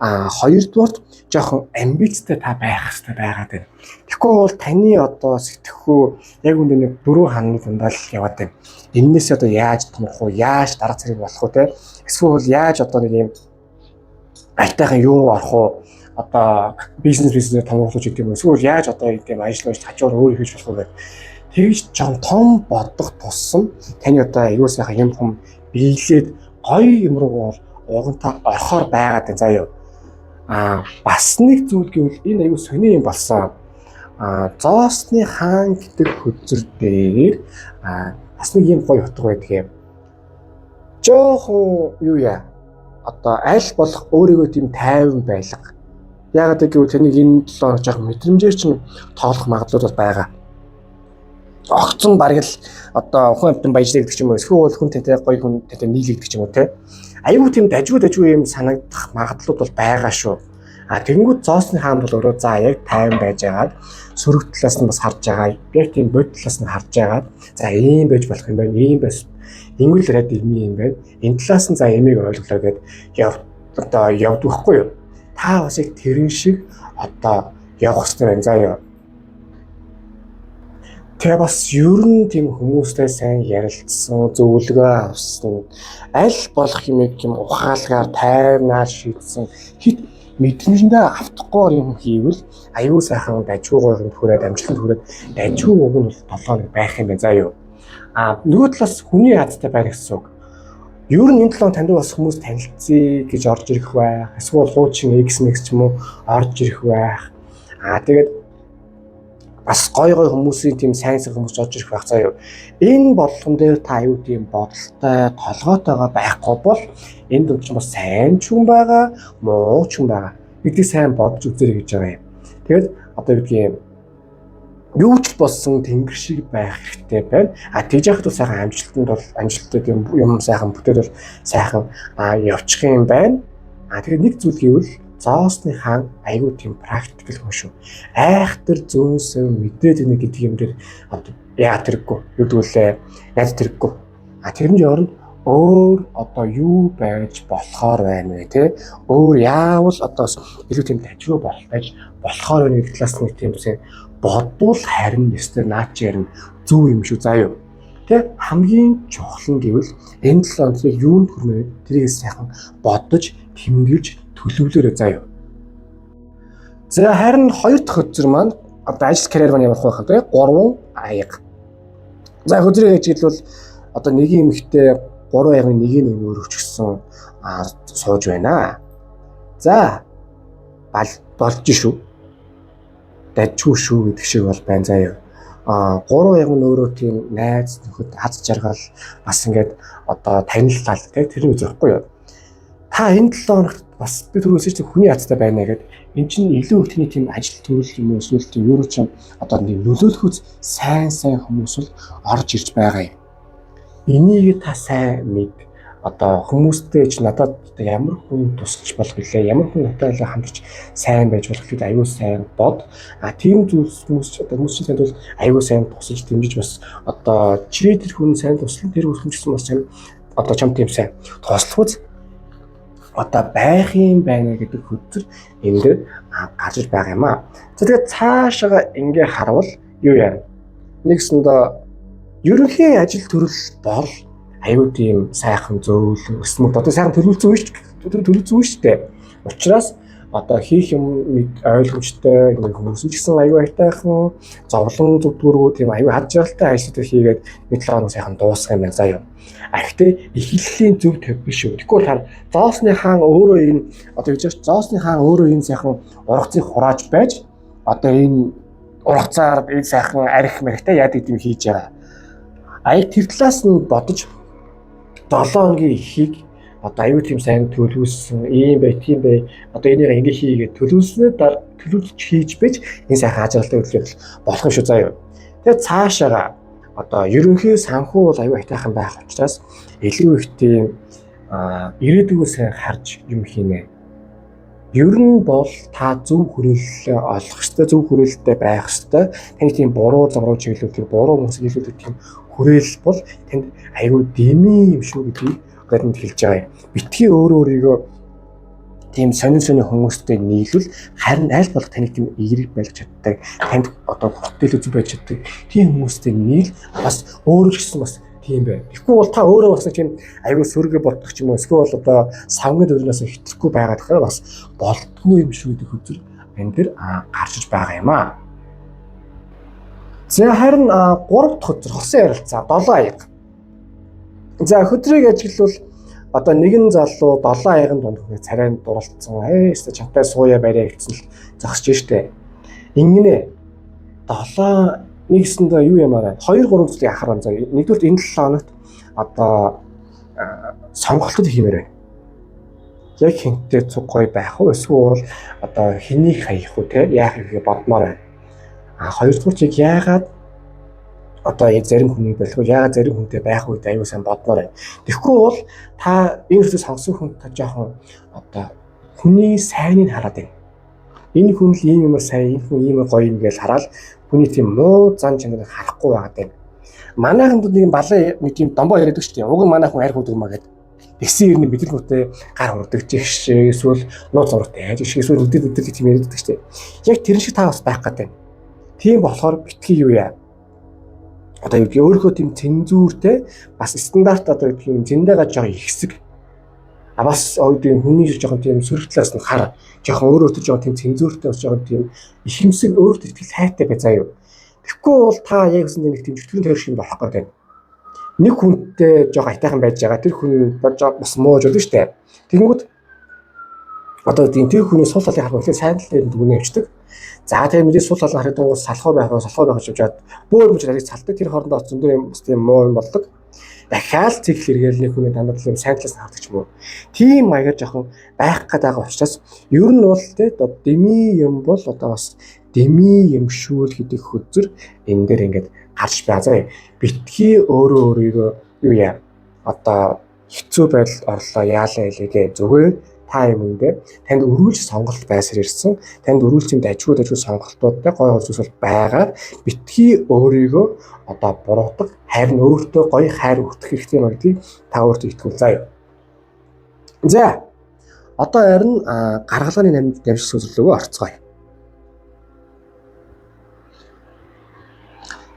А хоёрдугаарт жоохон амбицтай та байх хэрэгтэй байгаад байна. Тэгэхгүй бол таны одоо сэтгэхүй яг үндэ нэг дөрвөн ханны дундаа л яваад байна. Эннээс одоо яаж томрох уу, яаж дарга зэрэг болох уу те? Эсвэл яаж одоо нэг юм аятайхан юу орох уу? Одоо бизнес томруулах гэдэг юм уу? Эсвэл яаж одоо юм ажил байж хажуугаар өөр хийж болох уу гэдэг. Тэгж жоохон том бодох тусам таны одоо аюул сайхан юм хум биелээд гоё юм руу бол уганта орохоор байгаад байна заа юу. А бас нэг зүйл гэвэл энэ аюул сони юм болсон. А зоосны хаан гэдэг хөзөр дээр бас нэг юм гоё утга байдаг юм. Жохон юу яа одоо аль болох өөрийгөө тийм тайван байлга. Яагаад гэвэл таны энэ 7 хоног жоох мэдрэмжээр чинь тоглох магадлал бол байгаа. Огцон бараг л одоо хүн амтан баяжлаа гэдэг ч юм уу эсвэл хүн тантай гоё хүн тантай нийлэгдэх ч юм уу те. Аюу тийм дажгүй юм санагдах магадлал бол байгаа шүү. А тэгэнгүүт зоосны хаан бол өөрөө за яг тайван байж байгаад сөрөг талаас нь бас харж байгаа. Яг тийм бод талаас нь харж байгаад за ийм байж болох юм байна. Ийм байж ингэвэл рад имий юм байна. Энэ талаас нь за имийг ойлголоо гэд яв одоо явдаг хгүй юу. Та бас яг тэрэн шиг одоо явах хэрэгтэй байна заа юу. Тэгээ бас ер нь тийм хүмүүстэй сайн ярилцсан, зөвлөгөө авсан, аль болох юмыг юм ухаалгаар тайвнаар шийдсэн, хит мэдрэмжэндээ автахгүй юм хийвэл аюул сайхан дажгүй гоё юм хүрээд амжилтанд хүрээд дажгүй уг нь бол 7 хоног байх юм байна заа юу. А нөгөө талаас хүний азтай байх гэсэн үг. Ер нь энэ 7 танд бас хүмүүс танилцъя гэж орж ирэх байх. Эсвэл хуучин X X ч юм уу орж ирэх байх. А тэгээд бас гой гой хүмүүсийн тийм сайн сайн хүмүүс орж ирэх байх заа юу. Энэ болгон дээр та аюу тийм бодолтой, толгойтойгоо байхгүй бол энэ дунд ч бас сайн ч хүн байгаа, муу ч хүн байгаа. Гэдгийг сайн бодож үзээрэй гэж байгаа юм. Тэгээд одоо юу гэдгийг юу ч болсон тэнгэр шиг байх хэрэгтэй байна. А тэгж яхад бол сайхан амжилтанд бол амжилттай юм юм сайхан бүтээл бол сайхан явчих юм байна. А тэгээд нэг зүйл гэвэл зоосны хаан айгүй тийм practical хүн шүү. Айхтар зөөн сэв мэдээд байна гэдэг юм дээр одоо яа тэрэггүй. Юу гэвэл яаж тэрэггүй. А тэрний оронд өөр одоо юу байж болохоор байна вэ те? Өөр яавал одоо илүү тийм дажгүй байж болохоор байна гэдэг талаас нэг тийм үсэн бодвол харин ёстой наад чи харин зөв юм шүү заа юу. Тэ хамгийн чухал нь гэвэл энэ 7 хоног юунд хүрмээр тэрийг сайхан бодож тэмдэглэж төлөвлөөрэй заа юу. За харин хоёр дахь хөзөр маань одоо ажил карьер маань ямар байх вэ? 3 аяга. За хөзрийг ажиглавал одоо нэг эмэгтэй 3 аягын нэг нь өрөвчгсөн сууж байна. За болж шүү. Дажгүй шүү гэдэг шиг бол байна заа юу. А 3 аяг нь өөрөө тийм найз нөхөд аз жаргал бас ингээд одоо танил тал тийм тэр нь үзэхгүй юу. Та энэ 7 хоногт бас би түрүүс чинь хүний азтай байна гэд эн чинь илүү их тэний тийм ажил төрөл юм уу эсвэл тийм юу ч юм одоо нэг нөлөөлөхөц сайн сайн хүмүүс л орж ирж байгаа юм. Энийг та сайн мэд. Одоо хүмүүстэй ч надад одоо ямар хүн тусалж болох вүлээ, ямар хүн надад илүү хамтарч сайн байж болох вэ аюул сайн бод. А тийм зүйлс хүмүүс одоо хүмүүс чинь танд бол аюул сайн тусалж дэмжиж бас одоо чи тэр хүн сайн туслан тэр хүн ч гэсэн бас чам одоо чам тийм сайн туслахуйц одоо байх юм байна гэдэг хөзөр энэ дээр гарч байгаа юм аа. За тэгээд цаашаа ингээ харвал юу яа? Нэгсэндээ ерөнхий ажил төрөл бол аюу тийм сайхан зөөлөн өсмөд одоо сайхан төлөвлөсөн үе шүү дээ. Төлөвлөсөн үе шүү дээ. Учираас одоо хийх юм ойлгомжтой нэг хүмүүс ч гэсэн аюу айтайхан зовлон зүдгүүргүй тийм аюу хад жаргалтай ажлууд хийгээд нэг 7 хоног сайхан дуусгах юм байна заа юу. А гэхдээ эхлэлийн зөв төв биш үү. Тэгэхгүй бол зоосны хаан өөрөө энэ одоо гэж байна. Зоосны хаан өөрөө энэ сайхан ургацыг хурааж байж одоо энэ ургацаар энэ сайхан арх мэрхтэй яад гэдэм хийж байгаа. Ая тэр талаас нь бодож 7 хоногийн ихийг одоо аюу тийм сайн төлөвлөсөн, ийм бай, тийм бай, одоо энийг ингэ хийгээд төлөвлөснөө төлөвлөж хийж байж энэ сайхан ажиглалтай хөдөлгөөн болох юм шүү заа юу. Тэгээ цаашаага одоо ерөнхий санхүү бол аюу айтайхан байх учраас илүү их тийм ирээдүгөө сайн харж юм хийнэ. Ер нь бол та зөв хүрээлэлээ олох ёстой, зөв хүрээлэлтэй байх ёстой. Таны тийм буруу зам руу чиглүүлдэг, буруу хүмүүс чиглүүлдэг тийм хүрээлэл бол танд аюу дэмий юм шүү гэдгийг гаднад хэлж байгаа юм. Битгий өөрөө өөрийгөө тийм сонин сонин хүмүүстэй нийлвэл харин аль болох таныг тийм эерэг байлгаж чаддаг, танд одоо хүртэл үзэн байж чаддаг. Тийм хүмүүстэй нийл бас өөрөө ч гэсэн бас тийм бай. Тэгэхгүй бол та өөрөө бас тийм аюу сөргө бодох ч юм уу эсвэл одоо савны дөрнөөс хэтрэхгүй байгаад хэрэг бас болдгоо юм шүү гэдэг хөзөр энэ дэр гарчиж байгаа юм аа. За харин 3 дахь хөзөр хосын ярилцаа 7 аяга. За хөдрийг ажиглавал одоо нэгэн залуу 7 аягын дунд хүн царайнд дурлцсан. "Ээ чамтай сууя бариа" гэсэн л зогсож штэ. Ингэнэ 7 нэгсэндээ юу ямаараа 2 3 зүйлийг анхаарал заа. Нэгдүгээр энэ 7 хоногт одоо сонголтод хиймээр байна. Яг хинтээ цуг гоё байх уу эсвэл одоо хэнийг хаях уу те яах вэ бодмоор байна. А хоёрдугаар чиг яагаад одоо зарим хүнийг болох уу яагаад зарим хүнтэй байх уу гэдэг аюу сайн бодмоор байна. Тэгэхгүй бол та энэ зүйлийг сонгосон хүн та жоохон одоо хүний сайныг хараад байна. Энэ хүн л ийм юмар сайн, энэ хүн ийм гоё юм гэж хараад хүний тийм муу зан чанарыг харахгүй байгаад байна. Манайхан дунд нэг балан нэг тийм домбоо яриад шүү дээ. Уг нь манай хүн арх удаг маа гэдэг. Тэгсэн юм мэдрэл нүтэй гар хурдаг шиг эсвэл нууц зурагтай яаж шиг эсвэл өдөр өдөр тийм яриад байдаг шүү дээ. Яг тэр шиг та бас байх гэдэг. Тийм болохоор битгий юу яа. Одоо юу гэх өөрийнхөө тийм цензүүртэй бас стандарт одоо юу гэх юм зэндэгээ жоо ихсэг. А бас одоо хүний жоохон тийм сөрөг талаас нь хар жоохон өөр өөртөө жоохон тийм цензүүртэй бас жоохон тийм ихэмсэг өөртөө итгэл хайтай бай заа юу. Тэгэхгүй бол та яг үсэндээ нэг тийм чөтгөрийн тойрш юм болох гэдэг. Нэг хүнтэй жоохон айтайхан байж байгаа. Тэр хүн бас муу жоо шүү дээ. Тэгэнгүүт одоо тийм тэр хүний сул талыг харах гэхээр сайн талыг дүгнээ явчихдаг. За тэгээ мэдээ сул талыг харах гол салхуу байх уу, салхуу байх гэж яваад бөөр мөч нарыг салдаг. Тэр хоорондоо зөндөө юм бас тийм муу юм болдог. Дахиад цэгл эргээл нэг хүний дандаа л юм сайн талаас нь хардаг ч юм уу. Тийм маягаар жоохон байх гээд байгаа учраас ер нь бол те дэмий юм бол одоо бас дэмий юм шүү л гэдэг хөзөр энэ дээр ингээд гарч байгаа. За битгий өөрөө өөрийгөө юу яа одоо хэцүү байдалд орлоо яалаа илээгээ зүгээр та юм үндэ танд өргөлж сонголт байсаар ирсэн. Танд өргөлж юм дажгүй дажгүй сонголтуудтай гой гой зүйлс бол байгаа. Битгий өөрийгөө одоо буруутгах, харин өөртөө гоё хайр өгөх хэрэгтэй юм гэдгийг та өөртөө итгэвэл заа юу. За одоо харин гаргалгааны 8 дамжих сөзлөгөө орцгоё.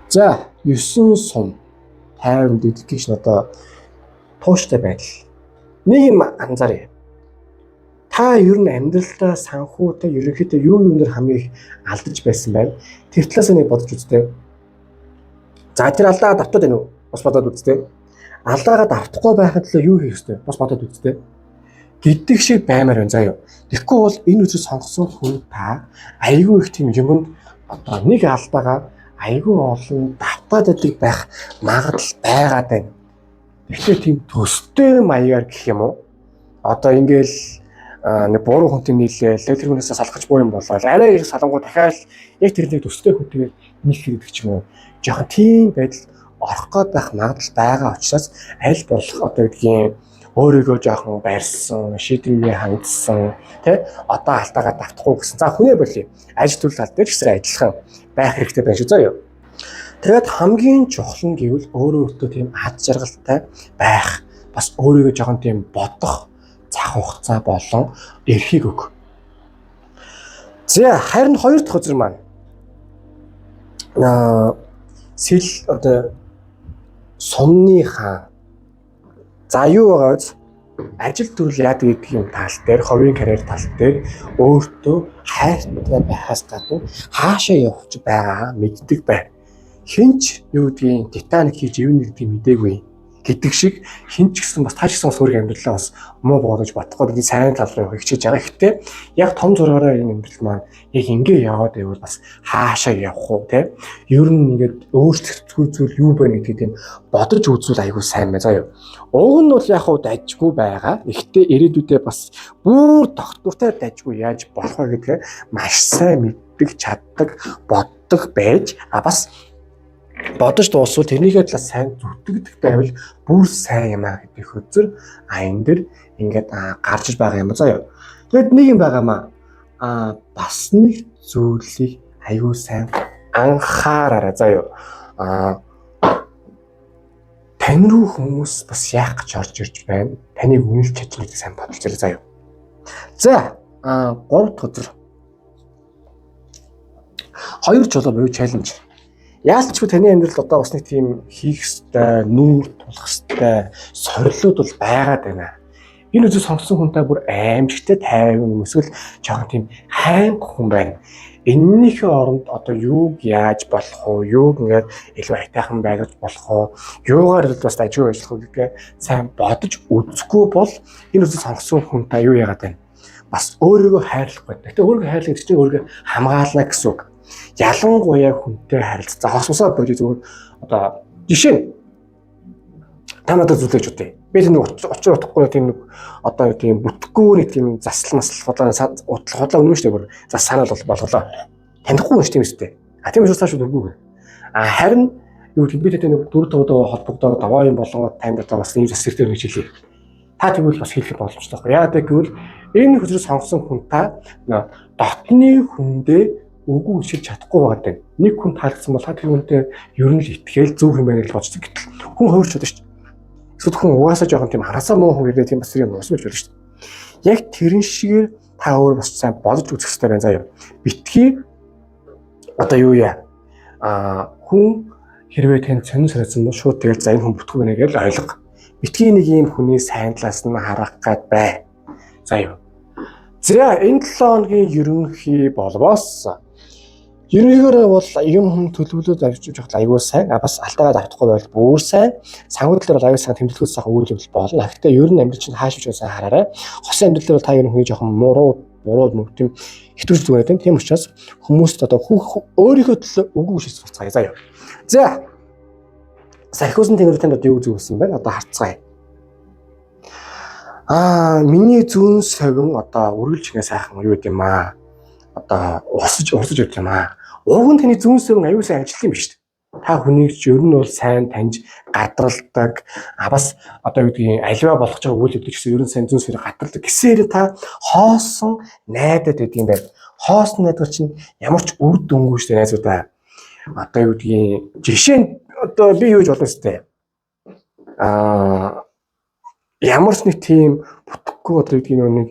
За 9 сум 50 дэдгийш нь одоо тууштай байдал. Нэг юм анзааръя. Та ер нь амьдралдаа санхүүтэй ерөнхийдөө юу юунаар хамгийн их алдаж байсан байна. Тэр талаас нэг бодож үзтээ. За тэр алдаагаа давтаад байна уу? Бас бодоод үзтээ. Алдаагаа давтахгүй байхад л юу хийх ёстой? Бас бодоод үзтээ. Гэдэг шиг баймаар байна заа юу. Тэгэхгүй бол энэ үзэл сонгосон хүн та айгүй их тийм юмд одоо нэг алдаагаа айгүй олон давтаад байдаг байх магадлал байгаад байна. Тэгэхээр тийм төстэй маягаар гэх юм уу? Одоо ингээл нэг буруу хүнтэй нийлээл тэр хүнээсээ салгаж буй юм болоод арай их салангуу дахиад яг тэр нэг төстэй хүнтэйгээ нийлэх гэдэг ч юм уу. Жохон тийм байдал орох гээд байх магадлал байгаа учраас аль болох одоо гэдгийн өөрийгөө жоохон барьсан, шийдвэрээ хандсан, тэ одоо алдаагаа давтахгүй гэсэн. За хүнээ болъё. Ажил төрөл тал дээр ч гэсэн адилхан байх хэрэгтэй байх шүү заа юу. Тэгээд хамгийн чухал нь гэвэл өөрөө өөртөө тийм ад жаргалтай байх, бас өөрийгөө жоохон тийм бодох цаг хугацаа болон эрхийг өг. За харин хоёр дахь үзэр маань сэл одоо сумны хаан. За юу байгаа вэ? Ажил төрөл яадаг гэдгийн тал дээр, хувийн карьер тал дээр өөртөө хайртай байхаас гадна хаашаа явж байгаа мэддэг бай. Хинч юу гэдгийг Титаник хийж ивнэ гэдгийг мдээгүй гэдэг шиг хин ч гэсэн бас та ч гэсэн бас өөрийн амьдралаа бас муу болгож бодохгүй бидний сайн тал руу хичээж байгаа. Гэхдээ яг том зургаараа энэ амьдрал маань яг ингэ яваад байвал бас хаашаа явах уу те? Ер нь ингээд өөрчлөгдөхгүй зүйл юу байна гэдгийг тийм бодож үзвэл айгүй сайн байна заа юу. Уг нь бол яг хуу дажгүй байгаа. Гэхдээ ирээдүйдээ бас бүр тогтвортой дажгүй яаж болох вэ гэдгээ маш сайн мэддэг, чаддаг, боддог байж а бас бодож дуусвал тэрнийхээ талаас сайн зүтгэдэг байвал бүр сайн юм а гэдэг хөзөр а энэ дэр ингээд гарч иж байгаа юм заа юу. Тэгэд нэг юм байгаа маа. Бас нэг зүйлийг аюу сайн анхаараарай заа юу. Тань руу хүмүүс бас яах гэж орж ирж байна. Таныг үнэлж чадна гэдэг сайн бодолж ирээ заа юу. За, 3 дахь хөзөр. Хоёр чулуу буюу challenge. Яалчгүй таны амьдралд одоо бас нэг тийм хийх ёстой, нүүр тулах ёстой сорилууд бол байгаад байна. Энэ үзэл сонгосон хүнтэй бүр аимшигтэй тайван эсвэл жоохон тийм хайнг хүн байна. Эннийхээ оронд одоо юуг яаж болох вэ? Юуг ингээд илүү айтайхан байлгаж болох вэ? Юугаар л бас ажиг ажиллах вэ гэдгээ сайн бодож үзэхгүй бол энэ үзэл сонгосон хүнтэй юу яагаад байна? Бас өөрийгөө хайрлахгүй. Гэтэ өөрийгөө хайрлах гэдэг чинь өөрийгөө хамгаална гэсэн үг. Ялангуяа хүнтэй харилцаа. За хосмосоо болж зүгээр одоо жишээ нь та надад зүйлэж бодъё. Би тэр нэг учир утгагүй тийм нэг одоо тийм бүтэхгүй нэг тийм засал масал худлаа худлаа үнэн шүү дээ бүр зас санаал болголоо. Танихгүй юм шүү тийм үстэй. А тийм учраас цааш өргүүг. А харин юу гэдэг би тэр нэг 4 5 удаа холбогдоод даваа юм болгоод танд одоо бас ийм зас хэрэгтэй гэж хэлье. Та тэгвэл бас хэлэх боломжтой байхгүй. Яагаад гэвэл энэ хөзрөө сонгосон хүн та дотны хүндээ үгүй шилж чадахгүй байгаа даа. Нэг хүн таалагдсан бол тэр хүнтэй ер нь л итгээл зөв юм байна гэж бодсон. Гэтэл хүн хувирч чадна шүү дээ. Эсвэл хүн угаасаа жоохон тийм хараасаа муу хүн гэдэг тийм бас юм уусмаж болно шүү дээ. Яг тэрэн шигээр та өөр бас сайн бодож үзэх хэрэгтэй байна заа юу. Битгий одоо юу яа? Хүн хэрвээ танд сонин санагдсан бол шууд тэгэл за энэ хүн бүтггүй нэ гэж ойлго. Битгий нэг ийм хүний сайн талаас нь харах гад бай. За юу. За энэ 7 хоногийн ерөнхий болвоос ерөнхийдөө бол юм хүм төлөвлөлөд авчиж явах аюул сайн. А бас алтайгаад автахгүй байвал бүр сайн. Санхүүдлэр бол аюул сайн тэмдэглэхүүд сайхан үйл явдал болно. Гэхдээ ер нь амьдрал чинь хааш ч сайн хараарай. Хосын амьдрал дээр бол та ер нь хүний жоохон муруу буруу мөн тийм хэтрүүлж зүгээр тийм. Тийм учраас хүмүүст одоо өөрийнхөө төлөө үгүй шийдэх сурцгаая заа юу. За. Сахиусан тэнгэр танд одоо юу зүгсэн бэ? Одоо харцгаая. Миний зүүн совин одоо үргэлж ингэ сайхан юу гэдэм аа. Одоо урсаж урсаж явж юм аа. Уг нь таны зүүн совин аюул сайн ажиллах юм биш үү? Та хүнийг ч ер нь бол сайн таньж гадралдаг. А бас одоо юу гэдгийг аливаа болгож байгаа үйл явдлыг ч гэсэн ер нь сайн зүүн совин гадралдаг. Гэсээр та хоосон найдаад байдаг юм байна. Хоосон найдвар чинь ямар ч үр дүнгүй шүү дээ найзуудаа. Одоо юу гэдгийг жишээ нь одоо би юу гэж болно сте. Ямар ч нэг тийм бүтэхгүй одоо юу гэдгийг нэг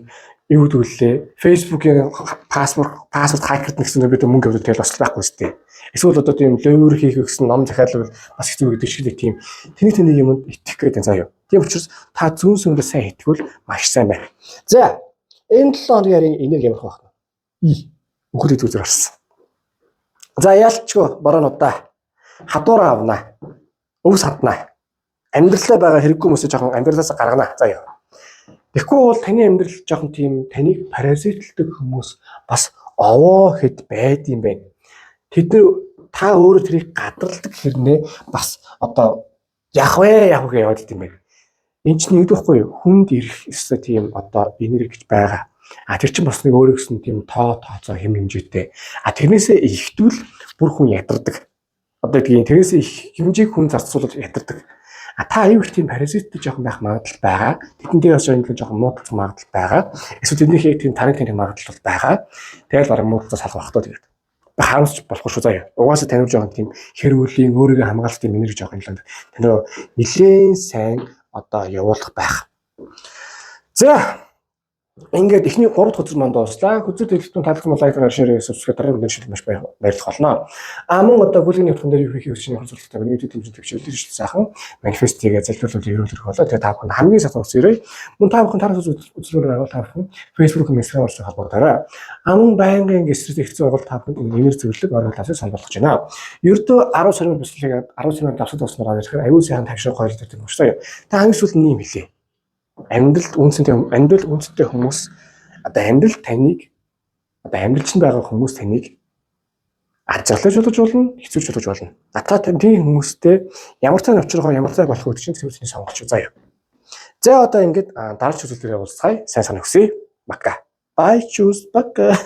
юу гэдэг үлээ Facebook-ийн password hacker гэсэн бид мөнгө авдаг тэгэл бас байхгүй шүү дээ. Эсвэл одоо тийм ловер хийх гэсэн ном захиалбал бас хэцүү гэдэг шиг тийм тэний тэний юмд итгэх гэдэг заа юу. Тийм учраас та зүүн сүмдээ сайн итгэвэл маш сайн байна. За энэ 7 хоногийн ярийн энерги ямар байх вэ? И үхэл зүгзэр гарсан. За яалчгүй бороонуудаа хадуураа авнаа. Өвс хаднаа. Амьдралдаа байгаа хэрэггүй хүмүүсээ жоохон амьдралаасаа гаргана. За юу. Тэгэхгүй бол таны амьдрал жоохон тийм таныг паразитлдаг хүмүүс бас овоо хэд байд юм байна. Тэд нар та өөрөө тэрийг гадралдаг хэрнээ бас одоо яах вэ яах вэ яваад юм байна. Энд чинь юу гэхгүй юу? Хүнд ирэх ёстой тийм одоо энерги гэж байгаа. А тэр чинь бас нэг өөрөө гэсэн тийм тоо тооцоо хэм хэмжээтэй. А тэрнээсээ ихтвэл бүр хүн ядардаг. Одоо тийм тэрнээсээ их хэмжээг хүн зарцуулбал ядардаг. А та аюу их тийм паразиттэй жоохон байх магадлал байгаа. Тэдэнтэй бас жоохон жоохон муудалцах магадлал байгаа. Эсвэл тэднийхээ яг тийм тарын таних магадлал бол байгаа. Тэгэл бараг муудалцаа салах бах тоо тэгээд. Харамсч болохгүй шүү заяа. Угаасаа тань жоохон тийм хэрүүлийн өөрийгөө хамгаалах тийм энерги жоохон юм. Тань руу нилээн сайн одоо явуулах байх. За Ингээд эхний 3 дахь хөзөр маань дууслаа. Хөзөр төлөлтөнд таалагдсан бол like, share, subscribe дараа мэдээлэл маш баярлах болно. А мөн одоо бүлгийн нэвтрүүлэн дээр юу хийх хүсэж байгаа сурталтай YouTube дэмжин төвчлэл ирж сайхан манифест хийгээ залбирлал ерөөлөх болоо. Тэгээ та бүхэн хамгийн сайхан үсэрэй. Мөн та бүхэн тараас үзлүүр байвал та бүхэн Facebook, Instagram болон холбогдоорой. А мөн байнгын ингэ стресс хэцүү байвал та бүхэн нэмэр зөвлөлөг орон талаас санал болгож байна. Ердөө 10 сарын бяцлагыг 10 сарын давсад болсноор ирэхээр аюул сайхан тавшрах гоёл гэдэг юм шүү. Та хамгийн сүүлд нь юм хэлье. Амьдрал үнцэнтэй хүмүүс одоо амьдрал таныг одоо амьдралч нь байгаа хүмүүс таныг ажиглаж болгож болно, хэцүүч болгож болно. А та тийм хүмүүстэй ямар цаг учрах, ямар цаг болох гэдэг чинь тэр хүний сонголт шүү, заяа. За, одоо ингээд дараач үзүүлэлтээр уулзцгаая. Сайн санаа хүсье. Пока. Bye, choose. Пока.